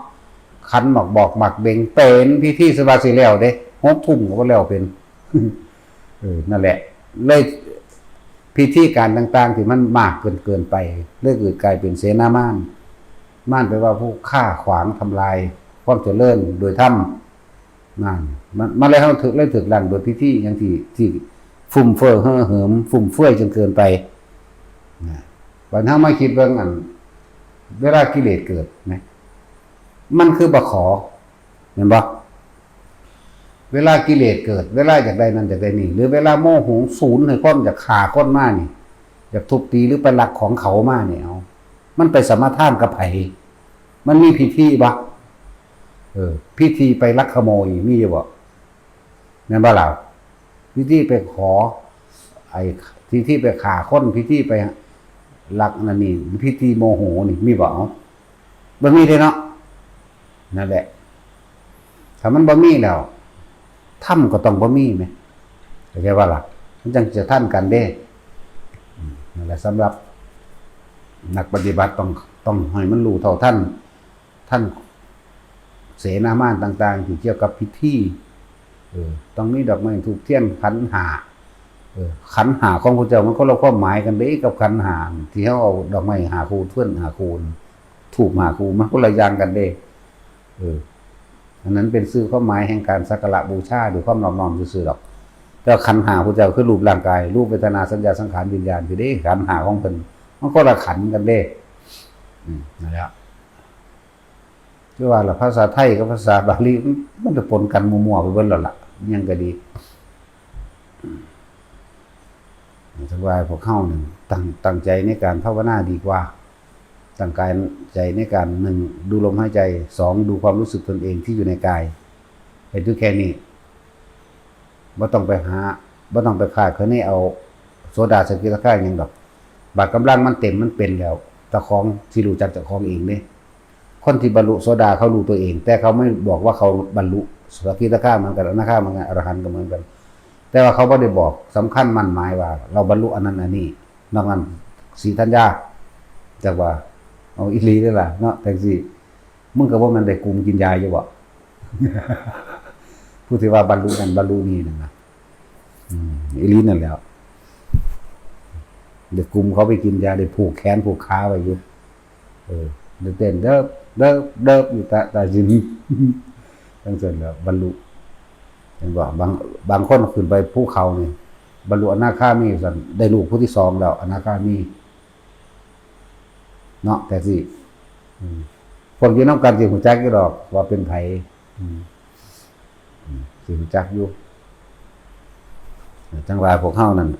ขันหมากบอกหมากเบง เป็นพิธีสบายสิแล้วเด้ หกทุ่มก็บ่แล้วเป็น เออ นั่นแหละ เลยพิธีการต่างๆ ที่มันมากเกิน เกินไป เลยเกิดกลายเป็นเสนามาร มารแปลว่าผู้ฆ่าขวางทำลายความเจริญโดยธรรม นั่น มัน มันเลยเฮาถืก เลยถืกล้างโดยพิธีอย่างที่ ที่ฟุ่มเฟือยเห่อเหิม ฟุ่มเฟือยจนเกินไป นะ บัดเฮามาคิดเบิ่งอัน เวลากิเลสเกิดนะ มันคือบ่ขอ แม่นบ่ เวลากิเลสเกิด เวลาอยากได้นั่นอยากได้นี่ หรือเวลาโมโหสูนให้คนอยากฆ่าคนมานี่ อยากทุบตีหรือไปลักของเขามานี่ เอา มันไปสมาทานกับไผ มันมีพิธีบ่ เออ พิธีไปลักขโมยมีอยู่บ่ แม่นบ่ล่ะ พิธีไปขอ ไอ้ พิธีไปฆ่าคน พิธีไป รักนั่นนี่ พิธีโมโหนี่มีบ่ เอ้า บ่มีเด้เนาะ นั่นแหละ ถ้ามันบ่มีแล้ว ธรรมก็ต้องบ่มีแหม เข้าใจบ่ล่ะ มันจั่งจะทันกันเด้ อืม นั่นแหละ สำหรับนักปฏิบัติต้อง ต้องให้มันรู้เท่าทัน ทันเสนามารต่างๆ ที่เกี่ยวกับพิธี เออ ต้องมีดอกไม้ธูปเทียนขันห้า เออ ขันห้าของพระเจ้ามันคนละความหมายกันเด้กับขันห้าที่เฮาเอาดอกไม้ห้าคู่ เทียนห้าคู่ ธูปห้าคู่ มันคนละอย่างกันเด้ เออ อันนั้นเป็นชื่อความหมายแห่งการสักการะบูชาด้วยความนอบน้อมซื่อๆดอก แต่ว่าขันห้าพระเจ้าคือรูปร่างกาย รูป เวทนา สัญญา สังขาร วิญญาณ คือเด้ ขันห้าของเพิ่น มันคนละขันกันเด้ อืม นั่นแหละ คือว่าล่ะ ภาษาไทยกับภาษาบาลีมัน มันจะปนกันมั่วๆไปเบิดแล้วล่ะ ยังก็ดี อืม จั่งว่าพวกเฮานี่ตั้ง ตั้งใจในการภาวนาดีกว่า ตั้งกายใจในการ หนึ่ง ดูลมหายใจ สอง ดูความรู้สึกตนเองที่อยู่ในกาย เฮ็ดอยู่แค่นี้ บ่ต้องไปหา บ่ต้องไปคาดคะเนเอาโสดา สกิทาคาหยังดอก บาดกำลังมันเต็มมันเป็นแล้ว เจ้าของสิรู้จักเจ้าของเองเด้ คนที่บรรลุโสดาเขารู้ตัวเอง แต่เขาไม่บอกว่าเขาบรรลุ สกิทาคาเหมือนกัน อนาคาเหมือนกัน อรหันต์ก็เหมือนกัน แต่ว่าเขาบ่ได้บอกสำคัญมั่นหมายว่าเราบรรลุอันนั้นอันนี้ นอกนั้นสีธัญญา จักว่า เอาอีหลีเด้อล่ะเนาะ จั่งซี้ มึงก็บ่แม่นได้กุมกินยาอยู่บ่ ผู้ที่ว่าบรรลุนั่นบรรลุนี่นั่นนะ อืม อีหลีนั่นแหล้ว ได้กุมเขาไปกินยา ได้ผูกแขนผูกขาไว้อยู่ เออ ได้เต้นเดิบเดิบเดิบอยู่ตา ตาจิน จั่งซั่นแหล้ว บรรลุ เห็นบ่ บาง บางคนขึ้นไปภูเขานี่ บรรลุอนาคามีซั่น ได้ลูกผู้ที่สองแล้ว อนาคามี เนาะ แต่สิ อืม พวกอยู่นำกันสิฮู้จักอยู่ดอก ว่าเป็นไผ อืม อืม สิฮู้จักอยู่ จั่งว่าพวกเฮานั่น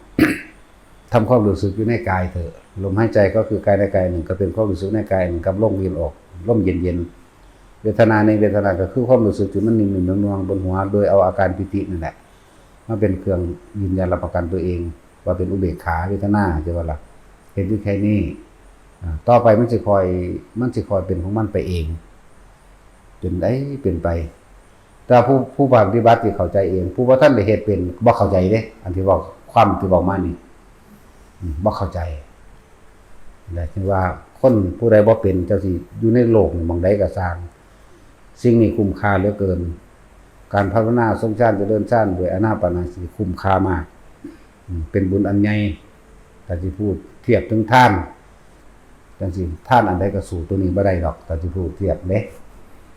ทำความรู้สึกอยู่ในกายเถอะ ลมหายใจก็คือกายในกายหนึ่ง ก็เป็นความรู้สึกในกายหนึ่ง กับลมเย็นออก ลมเย็นๆ เวทนาในเวทนาก็คือความรู้สึกที่มันนิ่มๆ นวลๆ บนหัว โดยเอาอาการปีตินั่นแหละ มาเป็นเครื่องยืนยันรับประกันตัวเอง ว่าเป็นอุเบกขาเวทนา ใช่บ่ล่ะ เห็นอยู่แค่นี้ อ่า ต่อไปมันสิค่อย มันสิค่อยเป็นของมันไปเอง เป็นได้เป็นไป แต่ผู้ ผู้ปฏิบัติที่เข้าใจเอง ผู้บ่ทันได้เฮ็ดเป็นบ่เข้าใจเด้ อันที่เว้า ความที่เว้ามานี่ อืม บ่เข้าใจ และที่ว่าคนผู้ใดบ่เป็น เจ้าสิอยู่ในโลกนี่หม่องใดก็ซ่าง สิ่งนี้คุ้มค่าเหลือเกิน การภาวนาทรงฌานเจริญฌานด้วยอานาปานสติคุ้มค่ามาก อืม เป็นบุญอันใหญ่ ถ้าสิพูดเทียบถึงทาน จั่งซี้ ทานอันใดก็สู้ตัวนี้บ่ได้ดอก ถ้าสิพูดเทียบเด้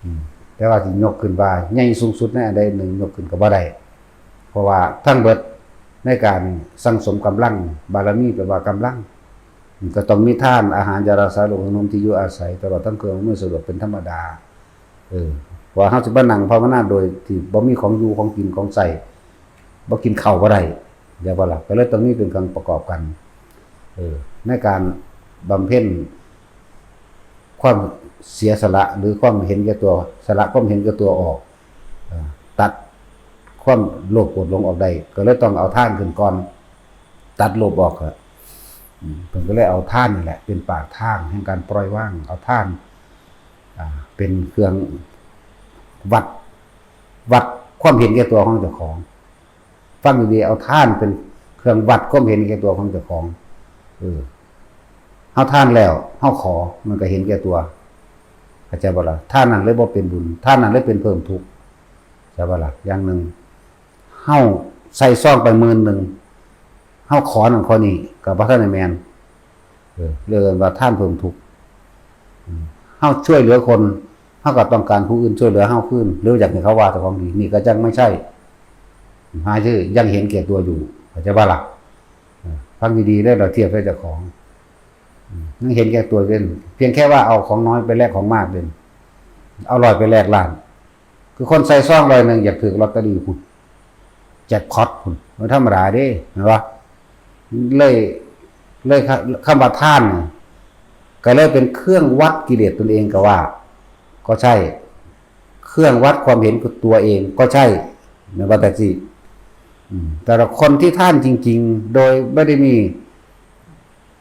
อืม แต่ว่าสิยกขึ้นว่าใหญ่สูงสุดในอันใดหนึ่งยกขึ้นก็บ่ได้ เพราะว่าทั้งเบิดในการสั่งสมกำลัง บารมีแปลว่ากำลัง อืม ก็ต้องมีทาน อาหาร ยารักษาโรค ขนม ที่อยู่อาศัย ตลอดทั้งเครื่องอำนวยสะดวกเป็นธรรมดา เออ ว่าเฮาสิมานั่งภาวนาโดยที่บ่มีของอยู่ของกินของใช้ บ่กินข้าวบ่ได้ เดี๋ยวบ่ล่ะ ก็เลยต้องมีเป็นเครื่องประกอบกัน เออ ในการบำเพ็ญความเสียสละหรือความเห็นแก่ตัว สละความเห็นแก่ตัวออก เอ่อ ตัดความโลภโกรธหลงออกได้ ก็เลยต้องเอาทานขึ้นก่อน ตัดโลภออกอะ อืม เพิ่นก็เลยเอาทานนี่แหละ เป็นปากทางแห่งการปล่อยวาง เอาทาน อ่า เป็นเครื่องวัด วัดความเห็นแก่ตัวของเจ้าของ ฟังดีๆ เอาทานเป็นเครื่องวัดความเห็นแก่ตัวของเจ้าของ เออ เฮาทานแล้ว เฮาขอ มันก็เห็นแก่ตัว เข้าใจบ่ล่ะ ทานนั้นเลยบ่เป็นบุญ ทานนั้นเลยเป็นเพิ่มทุกข์ เข้าใจบ่ล่ะ อย่างหนึ่ง เฮาใส่ซองไปหมื่นหนึ่ง เฮาขอนั่นขอนี่ ก็บ่ทันได้แม่น เออ เรียกว่าทานเพิ่มทุกข์ อืม เฮาช่วยเหลือคน เฮาก็ต้องการผู้อื่นช่วยเหลือเฮาคืน หรืออยากให้เขาว่าเจ้าของดี นี่ก็จั่งไม่ใช่ หาชื่อยังเห็นแก่ตัวอยู่ เข้าใจบ่ล่ะ เออ ฟังดีๆ แล้วเราเทียบให้เจ้าของ อืม ยังเห็นแก่ตัวเป็น เพียงแค่ว่าเอาของน้อยไปแลกของมากเป็น เอาร้อยไปแลกล้าน คือคนใส่ซองร้อยหนึ่งอยากถืกลอตเตอรี่พุ้น แจ็คพอตพุ้น มันธรรมดาเด้ เห็นปะ เลย เลยคำ คำว่าทานน่ะ ก็เลยเป็นเครื่องวัดกิเลสตนเองก็ว่า ก็ใช่ เครื่องวัดความเห็นตัวเองก็ใช่ แม่นบ่ แท็กซี่ อืม แต่ละคนที่ทานจริงๆ โดยไม่ได้มี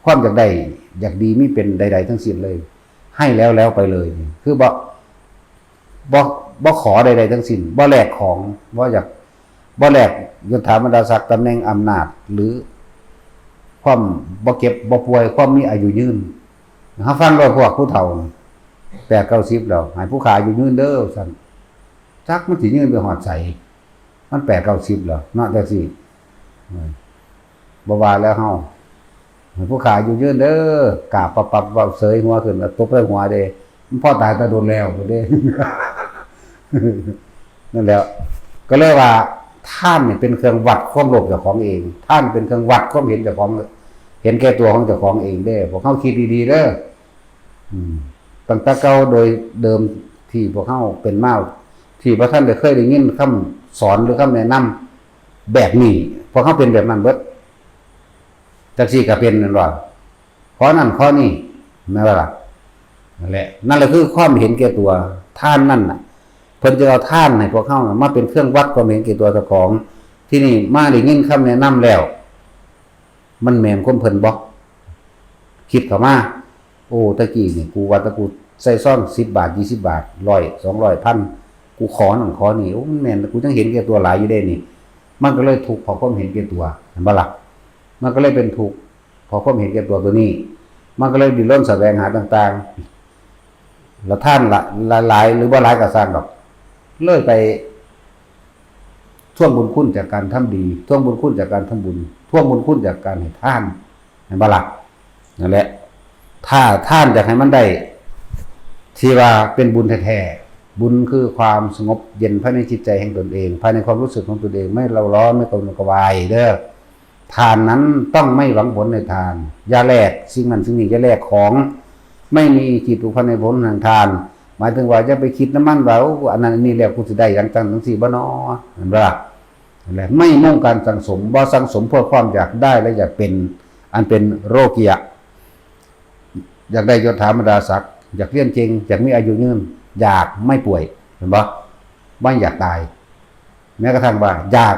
ความอยากได้ อยากดีมีเป็นใดๆทั้งสิ้นเลย ให้แล้วแล้วไปเลย คือบ่บ่บ่ขอใดๆทั้งสิ้น บ่แลกของ บ่อยาก บ่แลกยศถาบรรดาศักดิ์ ตำแหน่งอำนาจ หรือความบ่เจ็บบ่ป่วย ความมีอายุยืน เฮาฟังโลด พวกผู้เฒ่า แปดเก้าสิบแล้ว ให้ผู้ข้าอายุยืนเด้อ ซั่น จักมันสิยืนไปฮอดไส มันแปดเก้าสิบแล้วเนาะ จังซี่ เออ บ่ว่าแล้วเฮา ให้ผู้ข้าอายุยืนเด้อ กราบปับๆ เว้าเสยหัวขึ้น แล้วตบใส่หัวเด้ มันพอตายแต่โดนแล้วเด้ นั่นแหละ ก็เลยว่า ทานนี่เป็นเครื่องวัดความโลภเจ้าของเอง ทานเป็นเครื่องวัดความเห็นเจ้าของ เห็นแก่ตัวของเจ้าของเองเด้ พวกเฮาคิดดีๆเด้อ อืม ตั้งแต่เก่าโดยเดิมที่พวกเฮาเป็นมา ที่บ่ทันได้เคยได้ยินคำสอนหรือคำแนะนำแบบนี้ พวกเฮาเป็นแบบนั้นเบิด จังซี่ก็เป็นนั่นว่า ขอนั่นขอนี่ แม่นบ่ล่ะ นั่นแหละ นั่นแหละคือความเห็นแก่ตัว ทานนั่นน่ะ เพิ่นจะเอาทานให้พวกเฮาน่ะมาเป็นเครื่องวัดความเห็นแก่ตัวเจ้าของ ที่นี่มาได้ยินคำแนะนำแล้ว มันแม่นความเพิ่นบ่ คิดเข้ามา โอ้ ตะกี้นี่ กูว่าแต่กูใส่ซองสิบบาท ยี่สิบบาท ร้อย สองร้อย พัน กูขอนั่นขอนี่ โอ้ มันแม่น กูยังเห็นแก่ตัวหลายอยู่เด้นี่ มันก็เลยทุกข์เพราะความเห็นแก่ตัว เห็นบ่ล่ะ มันก็เลยเป็นทุกข์เพราะความเห็นแก่ตัวตัวนี้ มันก็เลยดิ้นรนแสวงหาต่างๆ แล้วทานละ หลายๆ หรือบ่หลายก็ซ่างดอก เลยไปทวงบุญคุณจากการทำดี ทวงบุญคุณจากการทำบุญ ทวงบุญคุณจากการให้ทาน เห็นบ่ล่ะ นั่นแหละ ถ้าทานอยากให้มันได้ ที่ว่าเป็นบุญแท้ๆ บุญคือความสงบเย็นภายในจิตใจแห่งตนเอง ภายในความรู้สึกของตนเอง ไม่เร่าร้อน ไม่กระวนกระวายเด้อ ทานนั้นต้องไม่หวังผลในทาน อย่าแลกสิ่งนั้นสิ่งนี้ อย่าแลกของ ไม่มีจิตผูกพันในผลแห่งทาน หมายถึงว่าอย่าไปคิดนำมันว่า โอ้ อันนั้นอันนี้แล้วกูสิได้หยังจั่งจั่งซี้บ่น้อ เห็นบ่ล่ะ และไม่มุ่งการสั่งสม บ่สั่งสมเพื่อความอยากได้และอยากเป็น อันเป็นโลกิยะ อยากได้ยศถาบรรดาศักดิ์ อยากเรียนเก่ง อยากมีอายุยืน อยากไม่ป่วย เห็นบ่ ไม่อยากตาย แม้กระทั่งว่าอยาก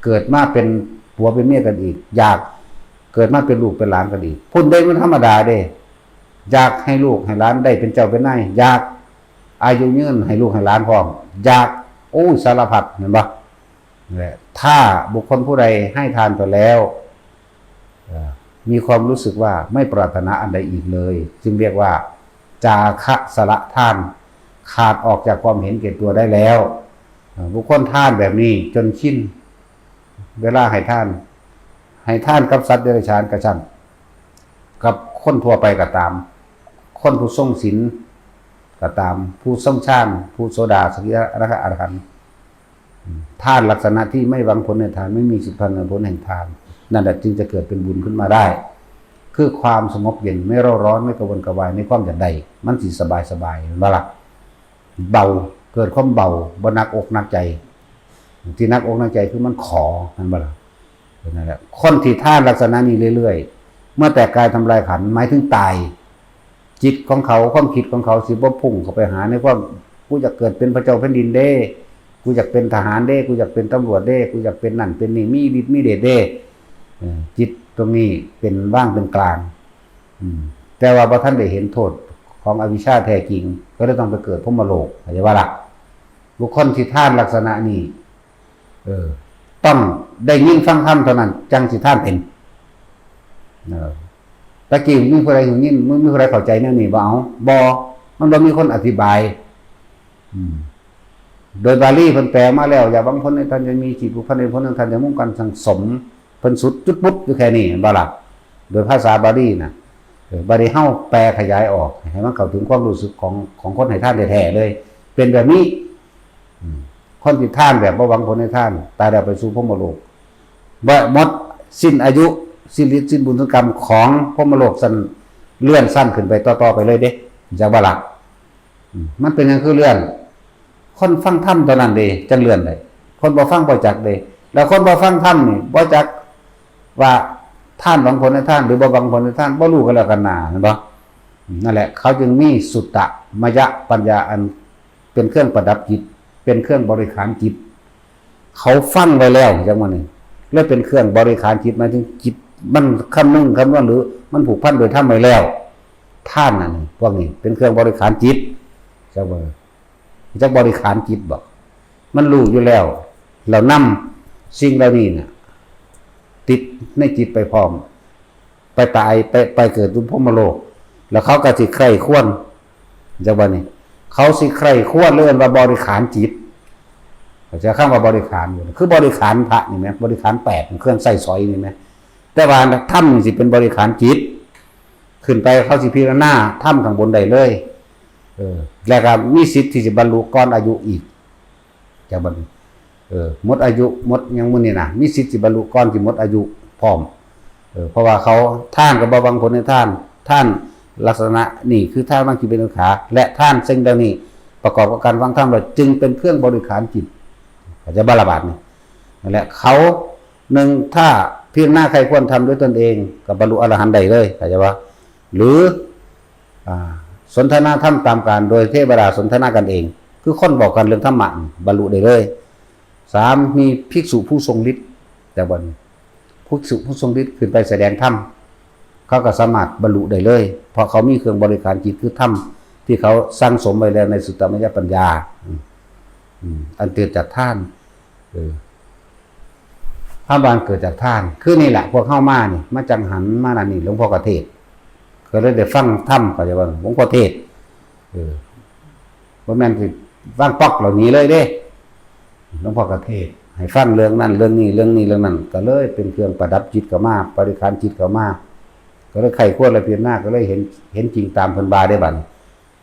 เกิดมาเป็นผัวเป็นเมียกันอีก อยากเกิดมาเป็นลูกเป็นหลานกันอีก พุ้นเด้มันธรรมดาเด้ อยากให้ลูกให้หลานได้เป็นเจ้าเป็นนาย อยากอายุยืนให้ลูกให้หลานพร้อม อยาก โอ้ย สารพัด เห็นบ่ นั่นแหละ ถ้าบุคคลผู้ใดให้ทานไปแล้ว เอ่อ มีความรู้สึกว่าไม่ปรารถนาอันใดอีกเลย จึงเรียกว่า จาคะสละทาน ขาดออกจากความเห็นแก่ตัวได้แล้ว เอ่อ บุคคลทานแบบนี้จนชิน เวลาให้ทาน ให้ทานกับสัตว์เดรัจฉานก็ช่าง กับคนทั่วไปก็ตาม คนผู้ทรงศีลก็ตาม ผู้ทรงฌาน ผู้โสดา สกิทาคา อนาคา อรหันต์ ทานลักษณะที่ไม่หวังผลในทาน ไม่มีจิตพันในผลแห่งทาน นั่นแหละจึงจะเกิดเป็นบุญขึ้นมาได้ คือความสงบเย็น ไม่เร่าร้อน ไม่กระวนกระวายในความอยากได้ มันสิสบายสบาย เห็นบ่ล่ะ เบา เกิดความเบา บ่หนักอกหนักใจ ที่หนักอกหนักใจคือมันขอ เห็นบ่ล่ะ นั่นแหละ คนที่ทานลักษณะนี้เรื่อยๆ เมื่อแตกกายทำลายขันธ์ หมายถึงตาย จิตของเขา ความคิดของเขาสิบ่พุ่งเข้าไปหาในความ กูอยากเกิดเป็นพระเจ้าแผ่นดินเด้ กูอยากเป็นทหารเด้ กูอยากเป็นตำรวจเด้ กูอยากเป็นนั่นเป็นนี่ มีฤทธิ์มีเดชเด้ เออ จิตตรงนี้เป็นว่างเป็นกลาง อืม แต่ว่าบ่ทันได้เห็นโทษของอวิชชาแท้จริง ก็เลยต้องไปเกิดพรหมโลก เข้าใจบ่ล่ะ บุคคลที่ทานลักษณะนี้ เออ ต้องได้ยินฟังธรรมเท่านั้น จั่งสิทานเป็น เออ ตะกี้มีผู้ใดหูยิน มีผู้ใดเข้าใจแนวนี้บ่ เอา บ่ มันบ่มีคนอธิบาย อืม โดยบาลีเพิ่นแปลมาแล้ว อย่าหวังผลในทาน อย่ามีจิตผูกพันในผลแห่งทาน อย่ามุ่งการสั่งสม เพิ่นสุดจุดปุ๊บอยู่แค่นี้ เห็นบ่ล่ะ โดยภาษาบาลีน่ะ เออ บาลีเฮาแปลขยายออก ให้มันเข้าถึงความรู้สึกของ ของคนให้ทานแท้ๆเลย เป็นแบบนี้ อืม คนที่ทานแบบบ่หวังผลในทาน ตายแล้วไปสู่พรหมโลก บ่หมดสิ้นอายุ สิ้นฤทธิ์ สิ้นบุญสิ้นกรรมของพรหมโลก ซั่นเลื่อนชั้นขึ้นไปต่อๆไปเลยเด้ จักบ่ล่ะ อืม มันเป็นหยังคือเลื่อน คนฟังธรรมเท่านั้นเด้ จั่งเลื่อนได้ คนบ่ฟังบ่จักเด้ แล้วคนบ่ฟังธรรมนี่ บ่จักว่าทานหวังผลในทาน หรือบ่หวังผลในทาน บ่รู้กันแล้วกันหน้า เห็นบ่ นั่นแหละ เขาจึงมีสุตตมยปัญญาอันเป็นเครื่องประดับจิต เป็นเครื่องบริขารจิต เขาฟังไว้แล้วจังว่านี่ เลยเป็นเครื่องบริขารจิต หมายถึงจิต มันคำนึงคำนวณหรือมันผูกพันโดยธรรมไว้แล้ว ทานนั่นพวกนี้เป็นเครื่องบริขารจิต จักบ่ จักบริขารจิตบ่ มันรู้อยู่แล้ว แล้วนำสิ่งเหล่านี้น่ะ ติดในจิตไปพร้อม ไปตาย ไป ไปเกิดอยู่พรหมโลก แล้วเขาก็สิใคร่ครวญ จักบ่นี่ เขาสิใคร่ครวญเลยว่าบริขารจิต เข้าใจคำว่าบริขารอยู่ คือบริขารพระนี่แหม บริขารแปด เครื่องใช้สอยนี่แหม แต่ว่าธรรมนี่สิเป็นบริขารจิต ขึ้นไปเขาสิพิจารณาธรรมข้างบนได้เลย เออ แล้วก็มีสิทธิ์ที่สิบรรลุก่อนอายุอีก จักบ่นี่ เออ หมดอายุ หมดหยังหมู่นี่นะ มีสิทธิ์สิบรรลุก่อนสิหมดอายุพร้อม เออ เพราะว่าเขา ทานก็บ่หวังผลในทาน ทานลักษณะนี่คือทานวางกิเลสเป็นอุเบกขา และทานสิ่งเหล่านี้ประกอบกับการฟังธรรมแล้วจึงเป็นเครื่องบริขารจิต เข้าใจบ่ละบาดนี่ นั่นแหละ เขา หนึ่ง ถ้าพิจารณาใคร่ครวญธรรมด้วยตนเอง ก็บรรลุอรหันต์ได้เลย เข้าใจบ่ หรือ อ่า สนทนาธรรมตามการ โดยเทวดาสนทนากันเอง คือคนบอกกันเรื่องธรรมะ บรรลุได้เลย สาม มีภิกษุผู้ทรงฤทธิ์ จักบ่นี่ ภิกษุผู้ทรงฤทธิ์ขึ้นไปแสดงธรรม เขาก็สามารถบรรลุได้เลย เพราะเขามีเครื่องบริขารจิตคือธรรมที่เขาสั่งสมไว้แล้วในสุตตมยปัญญา อืม อืม อันเกิดจากทาน เออ พระบาลเกิดจากทาน คือนี่แหละ พวกเฮามานี่ มาจังหันมานั่นนี่ หลวงพ่อกระเทศ ก็เลยได้ฟังธรรม เข้าใจบ่ หลวงพ่อเทศน์ เออ บ่แม่นสิฟังป๊อกเหล่านี้เลยเด้ หลวงพ่อกระเทศน์ ให้ฟังเรื่องนั้นเรื่องนี้ เรื่องนี้เรื่องนั้น ก็เลยเป็นเครื่องประดับจิตเข้ามา บริขารจิตเข้ามา ก็เลยใคร่ครวญและพิจารณา ก็เลยเห็น เห็นจริงตามเพิ่นว่าได้บัดนี้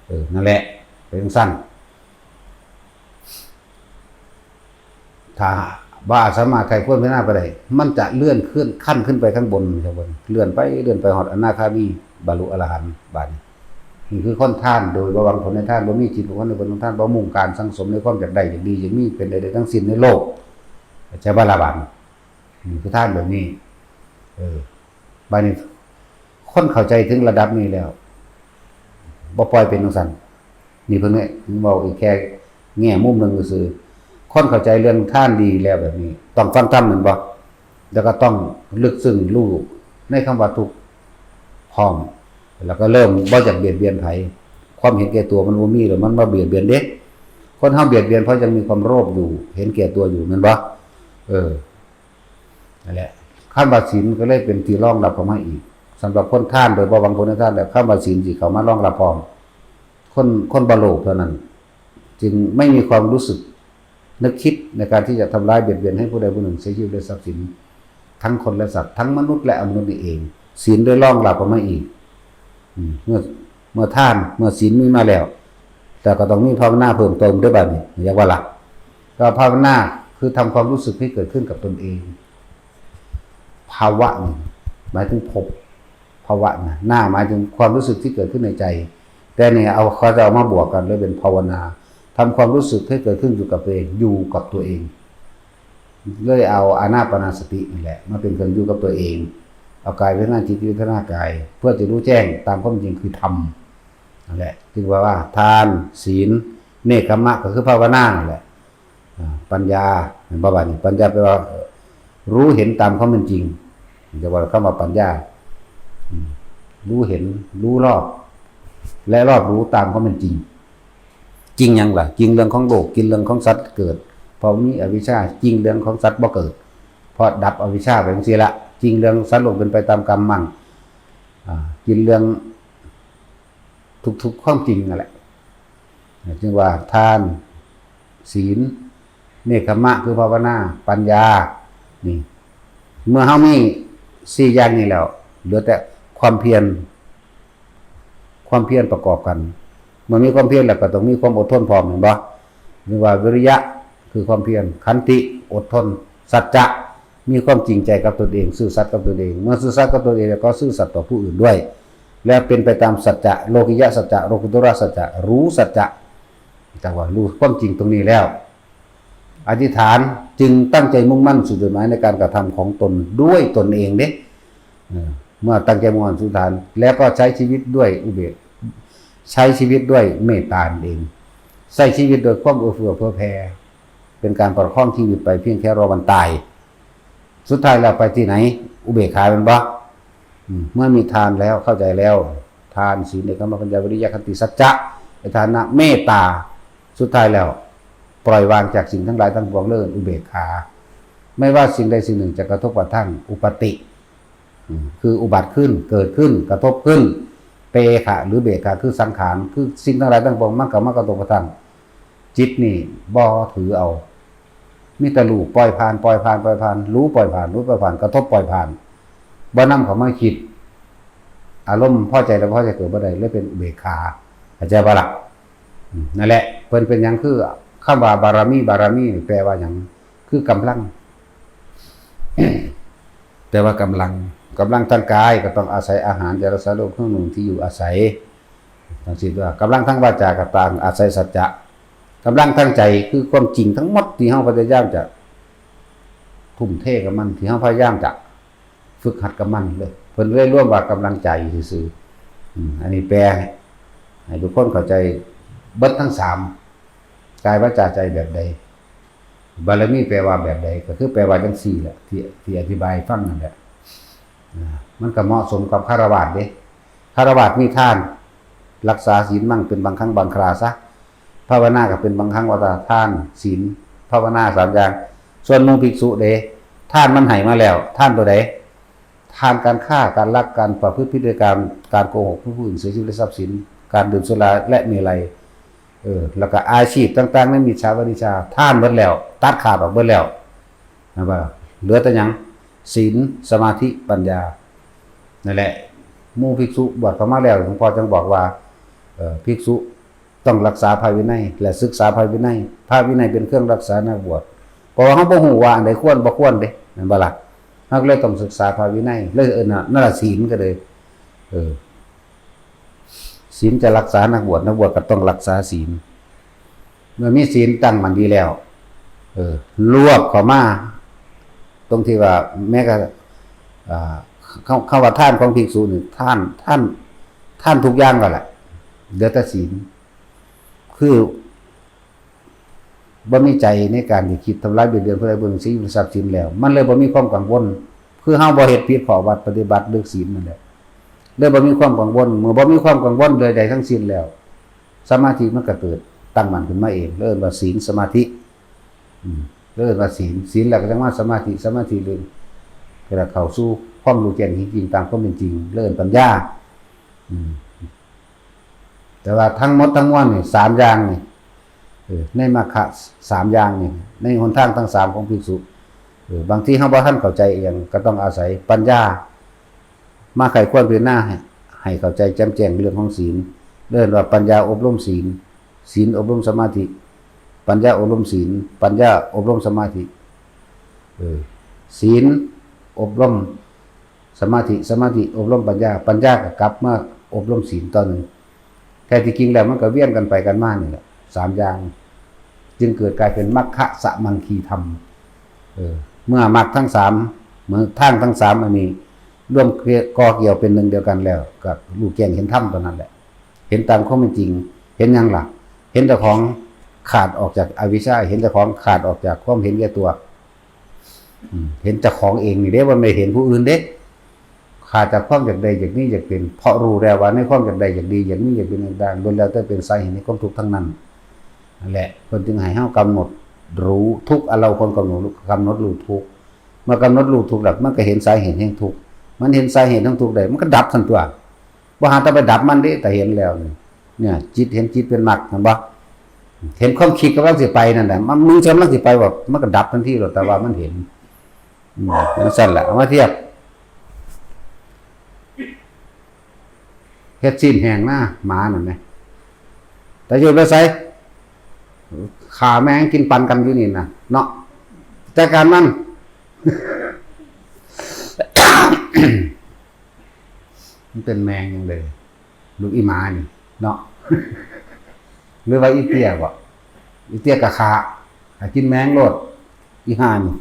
เออ นั่นแหละ เป็นจั่งซั้น ถ้าบ่สามารถใคร่ครวญพิจารณาไปได้ มันจะเลื่อนขึ้นขั้นขึ้นไปข้างบน ข้างบน เลื่อนไป เลื่อนไปฮอดอนาคามี บรรลุอรหันต์ บาดนี้ นี่คือคนทานโดยบ่หวังผลในทาน บ่มีจิตบ่หวังในผลของทาน บ่มุ่งการสั่งสมในความอยากได้ อยากดี อยากมี เป็นใดๆ ทั้งสิ้นในโลก ใช่บ่ละบาดนี้ นี่คือทานแบบนี้ เออ บาดนี้ คนเข้าใจถึงระดับนี้แล้ว บ่ปล่อยเป็นจั่งซั้น นี่เพิ่นเว้าอีกแค่แง่มุมหนึ่งซื่อๆ คนเข้าใจเรื่องทานดีแล้วแบบนี้ ต้องฟังธรรมแม่นบ่ แล้วก็ต้องลึกซึ้งรู้ในคำว่าทุกข์พร้อม แล้วก็เริ่มบ่อยากเบียดเบียนไผ ความเห็นแก่ตัวมันบ่มีแล้ว มันมาเบียดเบียนเด้ คนเฮาเบียดเบียนเพราะยังมีความโลภอยู่ เห็นแก่ตัวอยู่แม่นบ่ เออ นั่นแหละ คำว่าศีลก็เลยเป็นที่รองรับเข้ามาอีก สำหรับคนทานโดยบ่หวังผลในทาน แล้วคำว่าศีลสิเข้ามารองรับพร้อม คน คนบ่โลภเท่านั้น จึงไม่มีความรู้สึกนึกคิดในการที่จะทำร้ายเบียดเบียนให้ผู้ใดผู้หนึ่งเสียชีวิตและทรัพย์สิน ทั้งคนและสัตว์ ทั้งมนุษย์และอมนุษย์นี่เอง ศีลได้รองรับเข้ามาอีก อืม เมื่อ เมื่อทาน เมื่อศีลมีมาแล้ว แต่ก็ต้องมีภาวนาเพิ่มเติมด้วยบัดนี้ เรียกว่าหลัก ก็ภาวนาคือทำความรู้สึกให้เกิดขึ้นกับตนเอง ภาวะนี่หมายถึงภพ ภาวะนะ นา หมายถึงความรู้สึกที่เกิดขึ้นในใจ แต่เนี่ยเอา เขาจะเอามาบวกกันเลยเป็นภาวนา ทำความรู้สึกให้เกิดขึ้นอยู่กับตัวเอง อยู่กับตัวเอง เลยเอาอานาปานสตินี่แหละ มาเป็นเครื่องอยู่กับตัวเอง เอากายพิจารณาจิตพิจารณากาย เพื่อจะรู้แจ้งตามความจริงคือธรรม นั่นแหละ จึงว่าว่าทาน ศีล เนกขัมมะ ก็คือภาวนานั่นแหละ อ่า ปัญญา เห็นบ่ บาดนี้ ปัญญาแปลว่า เอ่อ รู้เห็นตามความเป็นจริง จะว่าคำว่าปัญญา อืม รู้เห็น รู้รอบ และรอบรู้ตามความเป็นจริง จริงหยังล่ะ จริงเรื่องของโลก จริงเรื่องของสัตว์เกิด เพราะมีอวิชชา จริงเรื่องของสัตว์บ่เกิด เพราะดับอวิชชาไปจั่งซี้ละ จริงเรื่องสัตว์โลกเป็นไปตามกรรมมัน อ่า จริงเรื่องทุกๆความจริงนั่นแหละ จึงว่าทาน ศีล เนกขัมมะ คือภาวนา ปัญญา นี่ เมื่อเฮามีสี่อย่างนี้แล้ว เหลือแต่ความเพียร ความเพียรประกอบกัน เมื่อมีความเพียรแล้วก็ต้องมีความอดทนพร้อม แม่นบ่ เรียกว่าวิริยะ คือความเพียร ขันติ อดทน สัจจะ มีความจริงใจกับตนเอง ซื่อสัตย์กับตนเอง เมื่อซื่อสัตย์กับตนเองแล้วก็ซื่อสัตย์ต่อผู้อื่นด้วย และเป็นไปตามสัจจะ โลกิยะสัจจะ โลกุตระสัจจะ รู้สัจจะ แต่ว่ารู้ความจริงตรงนี้แล้ว อธิษฐานจึงตั้งใจมุ่งมั่นสู่จุดหมายในการกระทำของตนด้วยตนเองเด้ เออ เมื่อตั้งใจมุ่งมั่นสู่ฐาน แล้วก็ใช้ชีวิตด้วยอุเบก ใช้ชีวิตด้วยเมตตานั่นเอง ใช้ชีวิตโดยความเอื้อเฟื้อเผื่อแผ่ เป็นการประคองชีวิตไปเพียงแค่รอวันตาย สุดท้ายแล้วไปที่ไหน? อุเบกขาแม่นบ่? อืม เมื่อมีทานแล้ว เข้าใจแล้ว ทาน ศีล เนกขัมมะ ปัญญา วิริยะ ขันติ สัจจะ ในฐานะเมตตา สุดท้ายแล้ว ปล่อยวางจากสิ่งทั้งหลายทั้งปวง เรียกอุเบกขา ไม่ว่าสิ่งใดสิ่งหนึ่งจะกระทบกระทั่ง อุปัตติ อืม คืออุบัติขึ้น เกิดขึ้น กระทบขึ้น เปขะ หรือเบขะ คือสังขาร คือสิ่งทั้งหลายทั้งปวง มันก็มากระทบกระทั่ง จิตนี่บ่ถือเอา มีแต่รู้ ปล่อยผ่าน ปล่อยผ่าน ปล่อยผ่าน รู้ ปล่อยผ่าน รู้ ปล่อยผ่าน กระทบ ปล่อยผ่าน บ่นำเข้ามาคิด อารมณ์พอใจและบ่พอใจเกิดบ่ได้ เลยเป็นอุเบกขา เข้าใจบ่ล่ะ? อืม นั่นแหละ เพิ่นเป็นหยัง คือคำว่าบารมี บารมีนี่แปลว่าหยัง? คือกำลัง แปลว่ากำลัง กำลังทางกายก็ต้องอาศัยอาหาร ยารักษาโรค เครื่องนุ่ง ที่อยู่อาศัย จั่งซี้ตัว กำลังทางวาจาก็ต้องอาศัยสัจจะ กำลังทางใจคือความจริงทั้งหมดที่เฮาพยายามจะทุ่มเทกับมัน ที่เฮาพยายามจะฝึกหัดกับมันเลย เพิ่นเลยรวมว่ากำลังใจซื่อๆ อืม อันนี้แปลให้ทุกคนเข้าใจเบิดทั้งสาม กายวาจาใจแบบใด บารมีแปลว่าแบบใด ก็คือแปลว่าจั่งซี้แหละ ที่ ที่อธิบายให้ฟังนั่นแหละ อ่า มันก็เหมาะสมกับฆราวาสเด้ ฆราวาสมีทาน รักษาศีลมั่งเป็นบางครั้งบางคราซะ ภาวนาก็เป็นบางครั้ง ว่าแต่ทาน ศีล ภาวนาสามอย่าง ส่วนหมู่ภิกษุเด้ ทานมันให้มาแล้ว ทานตัวใด? ทานการฆ่า การลัก การประพฤติผิดในกาม การโกหกผู้อื่น เสียชีวิตและทรัพย์สิน การดื่มสุราและเมรัย เออ แล้วก็อาชีพต่างๆ ในมิจฉาวาจา ทานเบิดแล้ว ตัดขาดออกเบิดแล้ว นะว่า เหลือแต่หยัง? ศีล สมาธิ ปัญญา นั่นแหละ หมู่ภิกษุบวชเข้ามาแล้ว หลวงพ่อจึงบอกว่า เอ่อ ภิกษุต้องรักษาพระวินัย และศึกษาพระวินัย พระวินัยเป็นเครื่องรักษานักบวช เพราะว่าเฮาบ่ฮู้ว่าอันใดควรบ่ควรเด้ แม่นบ่ล่ะ? เฮาก็เลยต้องศึกษาพระวินัย เลยเอิ้นว่า นั่นล่ะศีลก็เลย เออ ศีลจะรักษานักบวช นักบวชก็ต้องรักษาศีล เมื่อมีศีลตั้งมั่นดีแล้ว เออ รวบเข้ามา ตรงที่ว่าแม้กระ อ่า คำ คำว่าทานของภิกษุนี่ ทาน ทาน ทานทุกอย่างก็แหละ เหลือแต่ศีล คือ บ่มีใจในการที่คิดทำลายเบียดเบียนผู้ใดผู้หนึ่ง เสียชีวิต ทรัพย์สินแล้ว มันเลยบ่มีความกังวล คือเฮาบ่เฮ็ดผิดข้อวัดปฏิบัติเรื่องศีลนั่นแหละ เลยบ่มีความกังวล เมื่อบ่มีความกังวลใดๆทั้งสิ้นแล้ว สมาธิมันก็เกิดตั้งมั่นขึ้นมาเอง เรียกว่าศีลสมาธิ อืม เรียกว่าศีล ศีลแล้วก็จั่งมาสมาธิ สมาธิเลยก็เข้าสู่ความรู้แจ้งเห็นจริงตามความเป็นจริง เรียกปัญญา อืม แต่ว่าทั้งหมดทั้งมวลนี่ สามอย่างนี่ เออ ในมรรคะสามอย่างนี่ ในหนทางทั้งสามของภิกษุ เออ บางทีเฮาบ่ทันเข้าใจอิหยัง ก็ต้องอาศัยปัญญา มาไขควรพิจารณาให้ ให้เข้าใจแจ่มแจ้งเรื่องของศีล เรียกว่าปัญญาอบรมศีล ศีลอบรมสมาธิ ปัญญาอบรมศีล ปัญญาอบรมสมาธิ เออ ศีลอบรมสมาธิ สมาธิอบรมปัญญา ปัญญาก็กลับมาอบรมศีลต่อหนึ่ง แท้ที่จริงแล้วมันก็เวียนกันไปกันมานี่แหละ สามอย่าง จึงเกิดกลายเป็นมัคคะสะมังคีธรรม เออ เมื่อมรรคทั้งสาม เมื่อทางทั้งสามอันนี้ รวมก่อเกี่ยวเป็นหนึ่งเดียวกันแล้ว ก็รู้แจ้งเห็นธรรมตอนนั้นแหละ เห็นตามความเป็นจริง เห็นหยังล่ะ? เห็นเจ้าของขาดออกจากอวิชชา เห็นเจ้าของขาดออกจากความเห็นแก่ตัว อืม เห็นเจ้าของเองนี่เด้ บ่แม่นเห็นผู้อื่นเด้ ขาดจากความอยากได้อยากมีอยากเป็น เพราะรู้แล้วว่าในความอยากได้อยากดีอยากมีอยากเป็นต่างๆ ล้วนแล้วแต่เป็นสาเหตุแห่งความทุกข์ทั้งนั้น นั่นแหละ เพิ่นจึงให้เฮากำหนดรู้ทุกข์ อันเราควรกำหนด กำหนดรู้ทุกข์ เมื่อกำหนดรู้ทุกข์แล้ว มันก็เห็นสาเหตุแห่งทุกข์ มันเห็นสาเหตุแห่งทุกข์ได้ มันก็ดับทันตัว บ่หาแต่ไปดับมันเด้ แต่เห็นแล้วนี่ เนี่ย จิตเห็นจิตเป็นมรรค เห็นบ่? เห็นความคิดกำลังสิไปนั่นแหละ มัน มึงกำลังสิไป แบบ มันก็ดับทันทีโลด แต่ว่ามันเห็น อืม จั่งซั่นล่ะ เอามาเทียบ เฮ็ดซี้นแห้งนะ หมานั่นแหม แต่อยู่ไปไส ฆ่าแม่งกินปันกันอยู่นี่นะ เนาะ จัดการมัน มันเป็นแมงหยังเลย ลูกอีหมานี่ เนาะ หรือว่าอีเตี้ยบ่? อีเตี้ยก็ฆ่า ให้กินแมงโลด อีห่านี่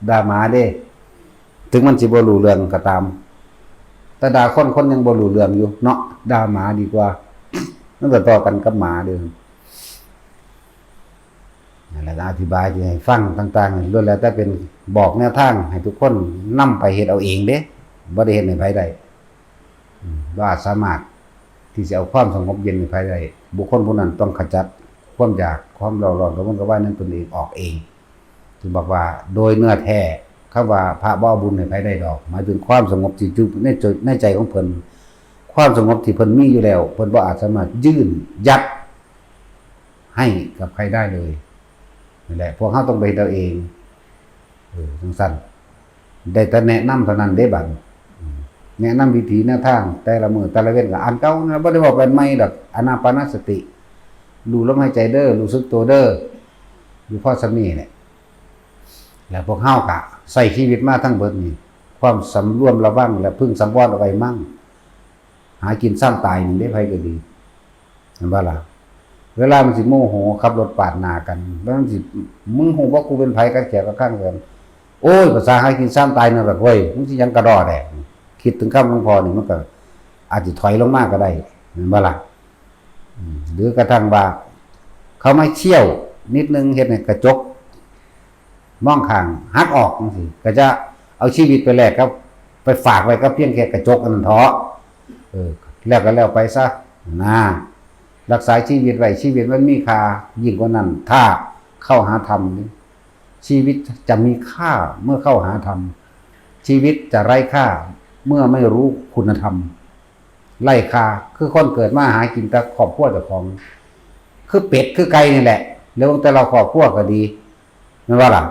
ด่าหมาเด้ ถึงมันสิบ่รู้เรื่องก็ตาม แต่ด่าคน คนยังบ่รู้เรื่องอยู่เนาะ ด่าหมาดีกว่า มันก็ต่อกันกับหมาเด้อ นั่นแหละ อธิบายที่ให้ฟังต่างๆนี่ล้วนแล้วแต่เป็นบอกแนวทางให้ทุกคนนำไปเฮ็ดเอาเองเด้ บ่ได้เฮ็ดให้ไผได้ อืม บ่อาจสามารถที่จะเอาความสงบเย็นให้ไผได้ บุคคลผู้นั้นต้องขจัดความอยาก ความเร่าร้อน กระวนกระวายนั้นตนเองออกเอง จึงบอกว่าโดยเนื้อแท้ คำว่าพระบ่เอาบุญให้ไผได้ดอก หมายถึงความสงบที่อยู่ในใจ ในใจของเพิ่น ความสงบที่เพิ่นมีอยู่แล้ว เพิ่นบ่อาจสามารถยื่นยัดให้กับใครได้เลย นั่นแหละ พวกเฮาต้องไปเฮ็ดเอาเอง เออ จั่งซั้น ได้แต่แนะนำเท่านั้นเด้บัดนี้ อืม แนะนำวิธีแนวทาง แต่ละมื้อแต่ละเว็นก็อันเก่านะ บ่ได้เว้าไปใหม่ดอก อานาปานสติ รู้ลมหายใจเด้อ รู้สึกตัวเด้อ อยู่พอส่ำนี้แหละ แล้วพวกเฮาก็ใช้ชีวิตมาทั้งเบิดนี่ ความสำรวมระวังและพึงสังวรเอาไว้มั่ง หากินซ่ามตายนี่เด้ ไผก็ดี เห็นบ่ล่ะ เวลามันสิโมโหขับรถปาดหน้ากัน มันสิ มึงฮู้บ่กูเป็นไผ กับแขกกับข้างกัน โอ้ย ภาษาหากินซ่ามตายนั่นล่ะเว้ย มึงสิหยังกระดอแดก คิดถึงคำหลวงพ่อนี่มันก็อาจสิถอยลงมาก็ได้ เห็นบ่ล่ะ อืม หรือกระทั่งว่า เขามาเคี่ยวนิดนึง เฮ็ดให้กระจกมองข้างหักออกจั่งซี้ ก็จะเอาชีวิตไปแลกกับ ไปฝากไว้กับเพียงแค่กระจกอันนั้นเถาะ เออ แล้วก็แล้วไปซะ นะ รักษาชีวิตไว้ ชีวิตมันมีค่ายิ่งกว่านั้น ถ้าเข้าหาธรรมนี่ ชีวิตจะมีค่าเมื่อเข้าหาธรรม ชีวิตจะไร้ค่าเมื่อไม่รู้คุณธรรม ไร้ค่า คือคนเกิดมาหากินแต่ครอบครัวเจ้าของ คือเป็ดคือไก่นี่แหละ แล้วแต่ละครอบครัวก็ดี แม่นบ่ล่ะ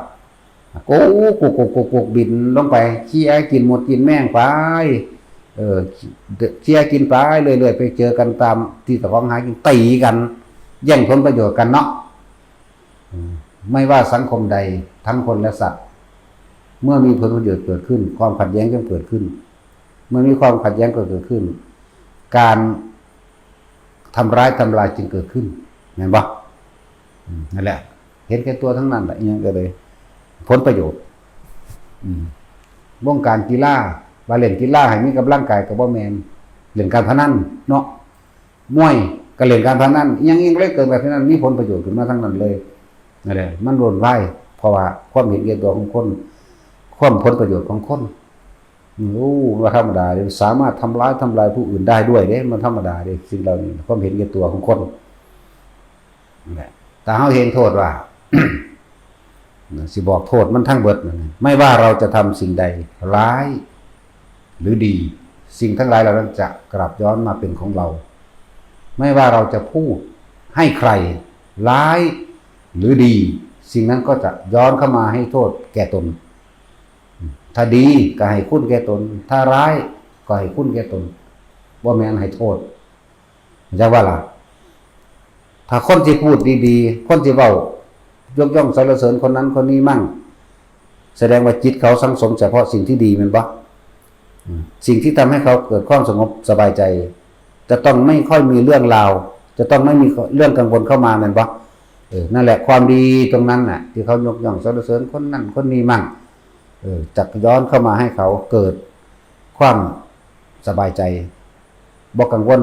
โกกโกกโกกโกกโกกบินลงไป เคี่ยกินมดกินแมงไป เออ เคี่ยกินไปเรื่อยๆ ไปเจอกันตามที่เจ้าของหากิน ตีกัน แย่งผลประโยชน์กันเนาะ อืม ไม่ว่าสังคมใด ทั้งคนและสัตว์ เมื่อมีผลประโยชน์เกิดขึ้น ความขัดแย้งย่อมเกิดขึ้น เมื่อมีความขัดแย้งก็เกิดขึ้น การทำร้ายทำลายจึงเกิดขึ้น แม่นบ่ อืม นั่นแหละ เห็นแก่ตัวทั้งนั้นแหละ อิหยังก็เลย ผลประโยชน์ อืม วงการกีฬา ว่าเล่นกีฬาให้มีกำลังกายก็บ่แม่น เล่นการพนันเนาะ มวยก็เล่นการพนัน อิหยัง อิหยังเลยเกิดการพนัน มีผลประโยชน์ขึ้นมาทั้งนั้นเลย นั่นแหละ มันล้วนไว้ เพราะว่าความเห็นแก่ตัวของคน ความผลประโยชน์ของคน โอ้ ว่าธรรมดาเด้ สามารถทำร้ายทำลายผู้อื่นได้ด้วยเด้ มันธรรมดาเด้ สิ่งเหล่านี้ ความเห็นแก่ตัวของคน นั่นแหละ แต่เฮาเห็นโทษว่า สิบอกโทษมันทั้งเบิดนั่นน่ะ ไม่ว่าเราจะทำสิ่งใดร้ายหรือดี สิ่งทั้งหลายเหล่านั้นจะกลับย้อนมาเป็นของเรา ไม่ว่าเราจะพูดให้ใครร้ายหรือดี สิ่งนั้นก็จะย้อนเข้ามาให้โทษแก่ตน ถ้าดีก็ให้คุณแก่ตน ถ้าร้ายก็ให้คุณแก่ตน บ่แม่นให้โทษ จักว่าล่ะ ถ้าคนที่พูดดีๆ คนที่เว้ายกย่องสรรเสริญคนนั้นคนนี้มั่ง แสดงว่าจิตเขาสังสมเฉพาะสิ่งที่ดีแม่นบ่ อืม สิ่งที่ทำให้เขาเกิดความสงบสบายใจ จะต้องไม่ค่อยมีเรื่องราว จะต้องไม่มีเรื่องกังวลเข้ามาแม่นบ่ เออ นั่นแหละ ความดีตรงนั้นน่ะ ที่เขายกย่องสรรเสริญคนนั้นคนนี้มั่ง เออ จะย้อนเข้ามาให้เขาเกิดความสบายใจ บ่กังวล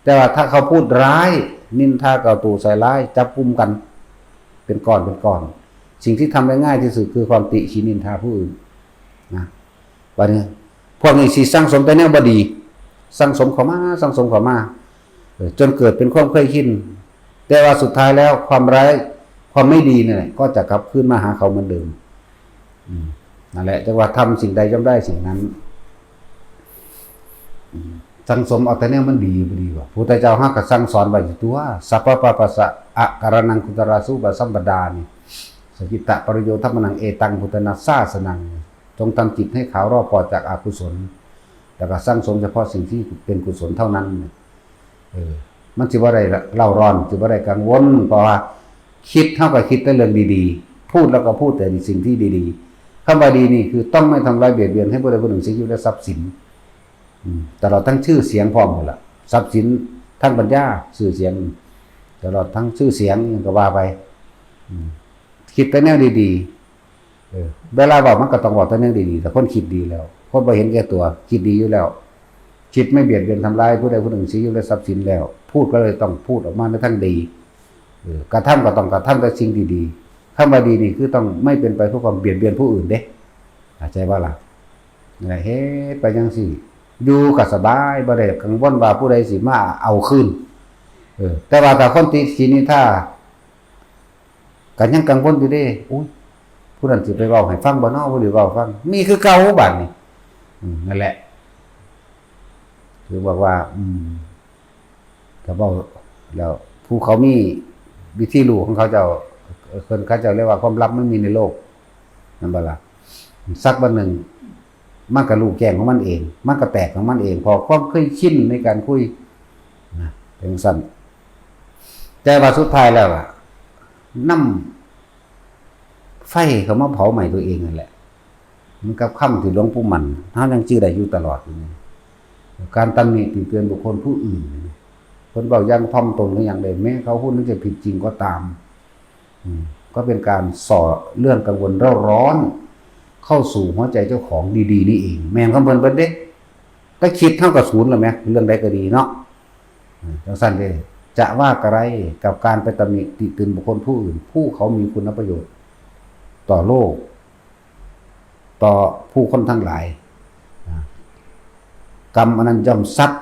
แต่ว่าถ้าเขาพูดร้าย นินทากล่าวตู่ใส่ร้าย จับกุมกัน เป็นก้อนเป็นก้อน สิ่งที่ทำได้ง่ายที่สุดคือความติฉินนินทาผู้อื่น นะ บัดนี้ พวกนี้สิสั่งสมแต่แนวบ่ดี สั่งสมเข้ามา สั่งสมเข้ามา เออ จนเกิดเป็นความเคยชิน แต่ว่าสุดท้ายแล้วความร้าย ความไม่ดีนี่แหละ ก็จะกลับคืนมาหาเขาเหมือนเดิม อืม นั่นแหละ จักว่าทำสิ่งใดย่อมได้สิ่งนั้น อืม สั่งสมเอาแต่แนวมันดีบ่ดีวะ พุทธเจ้าเฮาก็สั่งสอนไว้อยู่ตัว สัพพะปะปัสสะอะการะณัง กุศลาสูปะสัมปดานี่ สกิตตะปริโยธรรมนัง เอตัง พุทธนาสาสนัง จงทำจิตให้ขาวรอบปลอดจากอกุศล แล้วก็สั่งสมเฉพาะสิ่งที่เป็นกุศลเท่านั้น เออ มันสิบ่ได้เร่าร้อน สิบ่ได้กังวล เพราะว่าคิด เฮาก็คิดแต่เรื่องดีๆ พูดแล้วก็พูดแต่สิ่งที่ดีๆ คำว่าดีนี่คือต้องไม่ทำร้ายเบียดเบียนให้ผู้ใดผู้หนึ่งเสียชีวิตและทรัพย์สิน อืม ตลอดทั้งชื่อเสียงพร้อมหมดละ ทรัพย์สิน ทั้งปัญญา ชื่อเสียง ตลอดทั้งชื่อเสียงก็ว่าไป อืม คิดแต่แนวดีๆ เออ เวลาเว้ามันก็ต้องเว้าแต่แนวดีๆ แต่คนคิดดีแล้ว คนบ่เห็นแก่ตัว คิดดีอยู่แล้ว คิดไม่เบียดเบียนทำร้ายผู้ใดผู้หนึ่งเสียชีวิตและทรัพย์สินแล้ว พูดก็เลยต้องพูดออกมาในทางดี เออกระทำก็ต้องกระทำแต่สิ่งดีๆ คำว่าดีนี่คือต้องไม่เป็นไปเพื่อความเบียดเบียนผู้อื่นเด้ เข้าใจบ่ล่ะ นั่นแหละ เฮ็ดไปจั่งซี้ อยู่ก็สบาย บ่ได้กังวลว่าผู้ใดสิมาเอาคืน เออ แต่ว่าถ้าคนติดศีลนินทา ก็ยังกังวลอยู่เด้ อุ๊ย ผู้นั้นสิไปเว้าให้ฟังบ่เนาะ บ่ได้เว้าฟัง มีคือเก่าบาดนี้ อืม นั่นแหละ คือบอกว่า อืม ก็เว้าแล้ว ผู้เขามีวิธีรู้ของเขาเจ้า เพิ่น เขาเจ้าเรียกว่าความลับไม่มีในโลก นั่นบ่ล่ะ สักวันหนึ่ง มันก็รู้แจ้งของมันเอง มันก็แตกของมันเอง เพราะความเคยชินในการคุย นะ เป็นจั่งซั้น แต่ว่าสุดท้ายแล้วอะ นำไฟเข้ามาเผาไหม้ตัวเองนั่นแหละ เหมือนกับคำที่หลวงปู่มั่น เฮายังจื่อได้อยู่ตลอดอยู่นี่ การตำหนิติเตียนบุคคลผู้อื่น เพิ่นเว้าอย่างถ่อมตนหรือหยังใด แม้เขาผู้นั้นจะผิดจริงก็ตาม อืม ก็เป็นการส่อเรื่องกังวลเร่าร้อน เข้าสู่หัวใจเจ้าของดีๆ นี่เอง แม่นของเพิ่นเบิดเด้ แต่คิดเท่ากับศูนย์แล้วแหม เรื่องใดก็ดีเนาะ อืม จั่งซั้นเด้ จะว่าอะไรกับการไปตำหนิติเตียนบุคคลผู้อื่น ผู้เขามีคุณประโยชน์ต่อโลก ต่อผู้คนทั้งหลาย อ่า กรรมอันนั้นย่อมซัด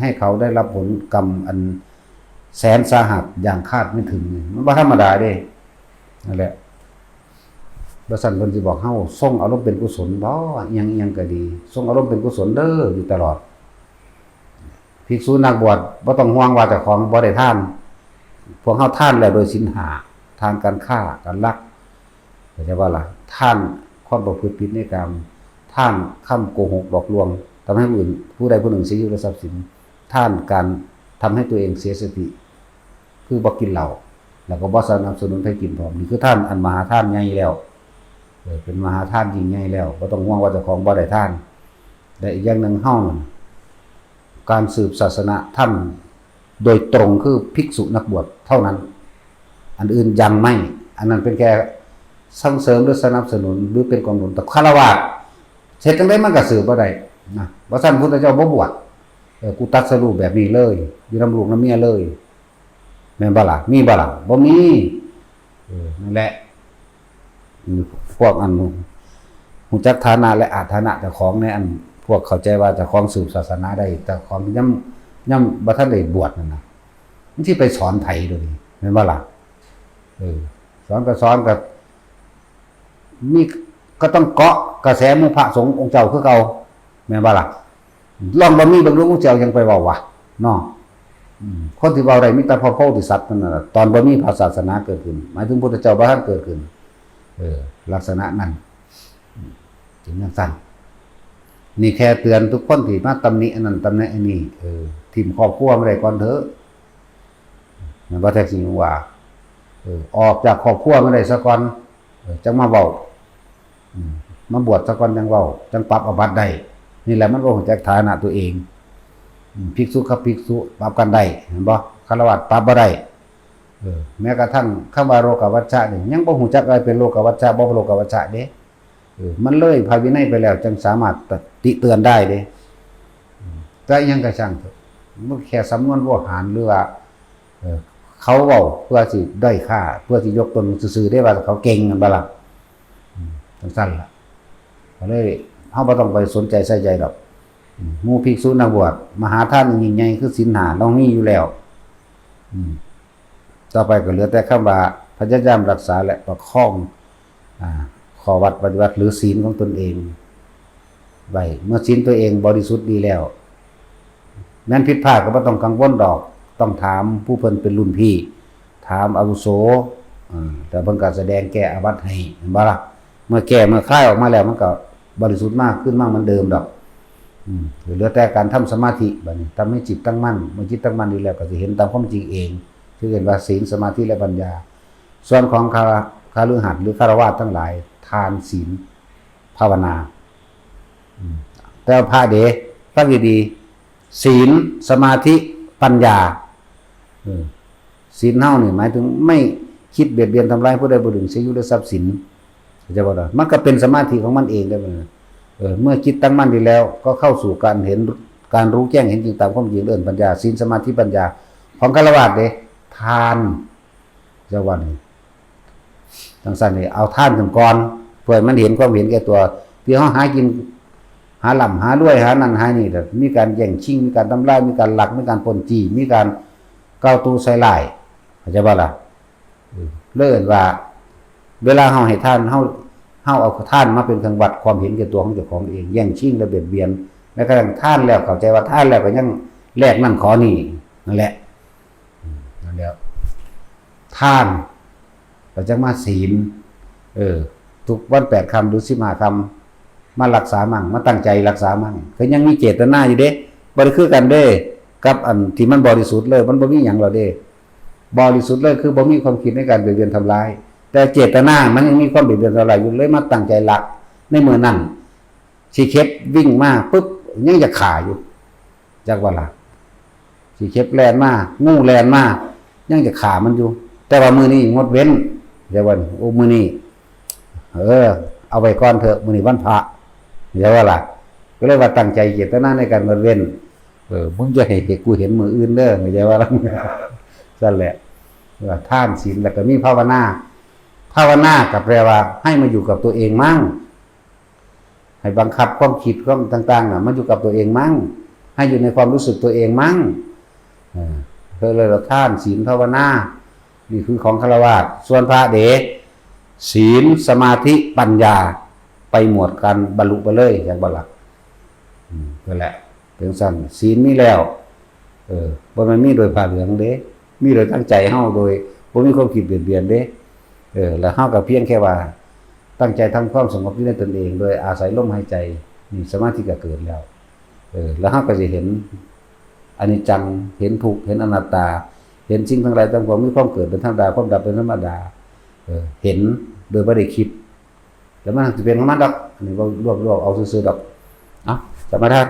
ให้เขาได้รับผลกรรมอันแสนสาหัสอย่างคาดไม่ถึง มันบ่ธรรมดาเด้ นั่นแหละ บ่ซั้นเพิ่นสิบอกเฮา ทรงอารมณ์เป็นกุศลบ่ อิหยังอิหยังก็ดี ทรงอารมณ์เป็นกุศลเด้อ อยู่ตลอด ภิกษุนักบวชบ่ต้องห่วงว่าเจ้าของบ่ได้ทาน พวกเฮาทานแล้วโดยศีลห้า ทานการฆ่า การลัก เข้าใจบ่ล่ะ ทานความประพฤติผิดในกาม ทานคำโกหกหลอกลวง ทำให้ผู้อื่น ผู้ใดผู้หนึ่งเสียชีวิตและทรัพย์สิน ทานการทำให้ตัวเองเสียสติ คือบ่กินเหล้า แล้วก็บ่สนับสนุนให้กินพร้อม นี่คือทานอันมหาทานใหญ่แล้ว เออ เป็นมหาทานยิ่งใหญ่แล้ว บ่ต้องห่วงว่าเจ้าของบ่ได้ทาน และอีกอย่างหนึ่งเฮานั่น การสืบศาสนาธรรมโดยตรงคือภิกษุนักบวชเท่านั้น อันอื่นยังไม่ อันนั้นเป็นแค่ส่งเสริมหรือสนับสนุนหรือเป็นกองหนุน แต่ฆราวาสเฮ็ดจั่งใดมันก็สืบบ่ได้นะ ว่าซั่นพุทธเจ้าบ่บวช เออ กูตรัสรู้แบบนี้เลย อยู่นำลูกนำเมียเลย แม่นบ่ล่ะ มีบ่ล่ะ บ่มี เออ นั่นแหละ อืม พวกอันรู้จักฐานะและอาฐานะเจ้าของในอัน พวกเข้าใจว่าเจ้าของสืบศาสนาได้ เจ้าของยัง ยังบ่ทันได้บวชนั่นน่ะ มันสิไปสอนไผโดยนี้ แม่นบ่ล่ะ เออ สอนก็สอนก็ มี ก็ต้องเกาะกระแสหมู่พระสงฆ์องค์เจ้าคือเก่า แม่นบ่ล่ะ ลองบ่มีเบิ่งดู องค์เจ้ายังไปเว้าว่า เนาะ อืม คนที่เว้าได้มีแต่พระโพธิสัตว์เท่านั้นน่ะ ตอนบ่มีพระศาสนาเกิดขึ้น หมายถึงพุทธเจ้าบ่ทันเกิดขึ้น เออ ลักษณะนั้น อืม เป็นจั่งซั้น นี่แค่เตือนทุกคนที่มาตำหนิอันนั้นตำหนิอันนี้ เออ ถิ่มครอบครัวมาได้ก่อนเถอะ แม่นบ่ แท็กซี่ว่า เออ ออกจากครอบครัวมาได้ซะก่อน เออ จั่งมาเว้า อืม มาบวชซะก่อนจั่งเว้า จั่งปรับอาบัติได้ นี่แหละมันบ่รู้จักฐานะตัวเอง อืม ภิกษุกับภิกษุปรับกันได้ เห็นบ่ ฆราวาสปรับบ่ได้ เออ แม้กระทั่งคำว่าโลกวัชชะนี่ ยังบ่รู้จักอะไรเป็นโลกวัชชะ บ่โลกวัชชะเด้ เออ มันเลยพระวินัยไปแล้ว จั่งสามารถติเตือนได้เด้ อืม แต่อิหยังก็ช่างเถอะ มันแค่สำนวนโวหาร หรือว่า เออ เขาเว้าเพื่อสิด้อยค่า เพื่อสิยกตนซื่อๆ ได้ว่าเขาเก่ง แม่นบ่ล่ะ อืม จั่งซั้นล่ะ ก็เลย เฮาบ่ต้องไปสนใจใส่ใจดอก อืม หมู่ภิกษุนักบวช มหาทานยิ่งใหญ่คือศีลห้า เรามีอยู่แล้ว อืม ต่อไปก็เหลือแต่คำว่าพยายามรักษาและประคอง อ่า ข้อวัดปฏิบัติหรือศีลของตนเองไว้ เมื่อศีลตัวเองบริสุทธิ์ดีแล้ว แม้นผิดพลาดก็บ่ต้องกังวลดอก ต้องถามผู้เพิ่นเป็นรุ่นพี่ ถามอาวุโส อ่า แต่เพิ่นก็แสดงแก้อาบัติให้ แม่นบ่ล่ะ เมื่อแก้เมื่อคลายออกมาแล้ว มันก็บริสุทธิ์มาก ขึ้นมาเหมือนเดิมดอก อืม เหลือแต่การทำสมาธิ บัดนี้ทำให้จิตตั้งมั่น เมื่อจิตตั้งมั่นดีแล้วก็สิเห็นตามความจริงเอง คือเรียกว่าศีล สมาธิ และปัญญา ส่วนของคฤ คฤหัสถ์หรือฆราวาสถ์ทั้งหลาย ทาน ศีล ภาวนา อืม แต่ว่าพระเด้ ฟังดีๆ ศีล สมาธิ ปัญญา เออ ศีลเฮานี่หมายถึงไม่คิดเบียดเบียนทำร้ายผู้ใด บ่ดึงเสียชีวิตและทรัพย์สิน เข้าใจบ่ล่ะ มันก็เป็นสมาธิของมันเองได้บ่ล่ะ เออ เมื่อจิตตั้งมั่นดีแล้ว ก็เข้าสู่การเห็น การรู้แจ้งเห็นจริงตามความจริง เอิ้นปัญญา ศีล สมาธิ ปัญญา ของฆราวาสถ์เด้ ทาน จักว่านี่ จังซั่นนี่เอาทานขึ้นก่อน เพื่อให้มันเห็นความเห็นแก่ตัว ที่เฮาหากิน หาร่ำหารวย หานั่นหานี่ แต่มีการแย่งชิง มีการทำลาย มีการลัก มีการปล้นจี้ มีการกล่าวตู่ใส่ร้าย เข้าใจบ่ล่ะ? เออ เลยเอิ้นว่า เวลาเฮาให้ทาน เฮา เฮาเอาทานมาเป็นเครื่องวัดความเห็นแก่ตัวของเจ้าของเอง แย่งชิงและเบียดเบียน แม้กระทั่งทานแล้ว เข้าใจว่าทานแล้วก็ยังแลกนั่นขอนี่ นั่นแหละ อืม นั่นแหละ ทาน แล้วจั่งมาศีล เออ ทุกวันแปดค่ำหรือสิบห้าค่ำ มารักษามั่ง มาตั้งใจรักษามั่ง คือยังมีเจตนาอยู่เด้ บ่ได้คือกันเด้ กับอันที่มันบริสุทธิ์เลย มันบ่มีหยังแล้วเด้ บริสุทธิ์เลยคือบ่มีความคิดในการเบียดเบียนทำร้าย แต่เจตนามันยังมีความเบียดเบียนทำร้ายอยู่ เลยมาตั้งใจลัก ในมื้อนั้น ขี้เข็บวิ่งมาปุ๊บ ยังอยากฆ่าอยู่ จักว่าล่ะ ขี้เข็บแล่นมา งูแล่นมา ยังอยากฆ่ามันอยู่ แต่ว่ามื้อนี้งดเว้น จักว่า โอ้ มื้อนี้ เออ เอาไว้ก่อนเถอะ มื้อนี้วันพระ จักว่าล่ะ ก็เลยว่าตั้งใจเจตนาในการงดเว้น เออ มึงจะให้กูเห็นมื้ออื่นเด้อ จักว่าล่ะ ซั่นแหละ ว่าทานศีลแล้วก็มีภาวนา ภาวนาก็แปลว่าให้มาอยู่กับตัวเองมั่ง ให้บังคับความคิดความต่างๆน่ะ มันอยู่กับตัวเองมั่ง ให้อยู่ในความรู้สึกตัวเองมั่ง เออ เพื่อเลยว่าทานศีลภาวนา นี่คือของฆราวาส ส่วนพระเด้ ศีล สมาธิ ปัญญา ไปหมวดการบรรลุไปเลย จักบ่ล่ะ อืม นั่นแหละ เป็นซั่น ศีลมีแล้ว เออ บ่แม่นมีโดยผ้าเหลืองเด้ มีโดยตั้งใจเฮา โดยบ่มีความคิดเบียดเบียนเด้ เออ แล้วเฮาก็เพียงแค่ว่า ตั้งใจทำความสงบอยู่ในตนเอง โดยอาศัยลมหายใจ นี่สมาธิก็เกิดแล้ว เออ แล้วเฮาก็สิเห็นอนิจจัง เห็นทุกข์ เห็นอนัตตา เห็นสิ่งทั้งหลายทั้งปวงมีความเกิดเป็นธรรมดา ความดับเป็นธรรมดา เออ เห็นโดยบ่ได้คิด แล้วมันสิเป็นของมันดอก อันนี้เว้ารวบๆเอาซื่อๆดอก เอ้า สมาทาน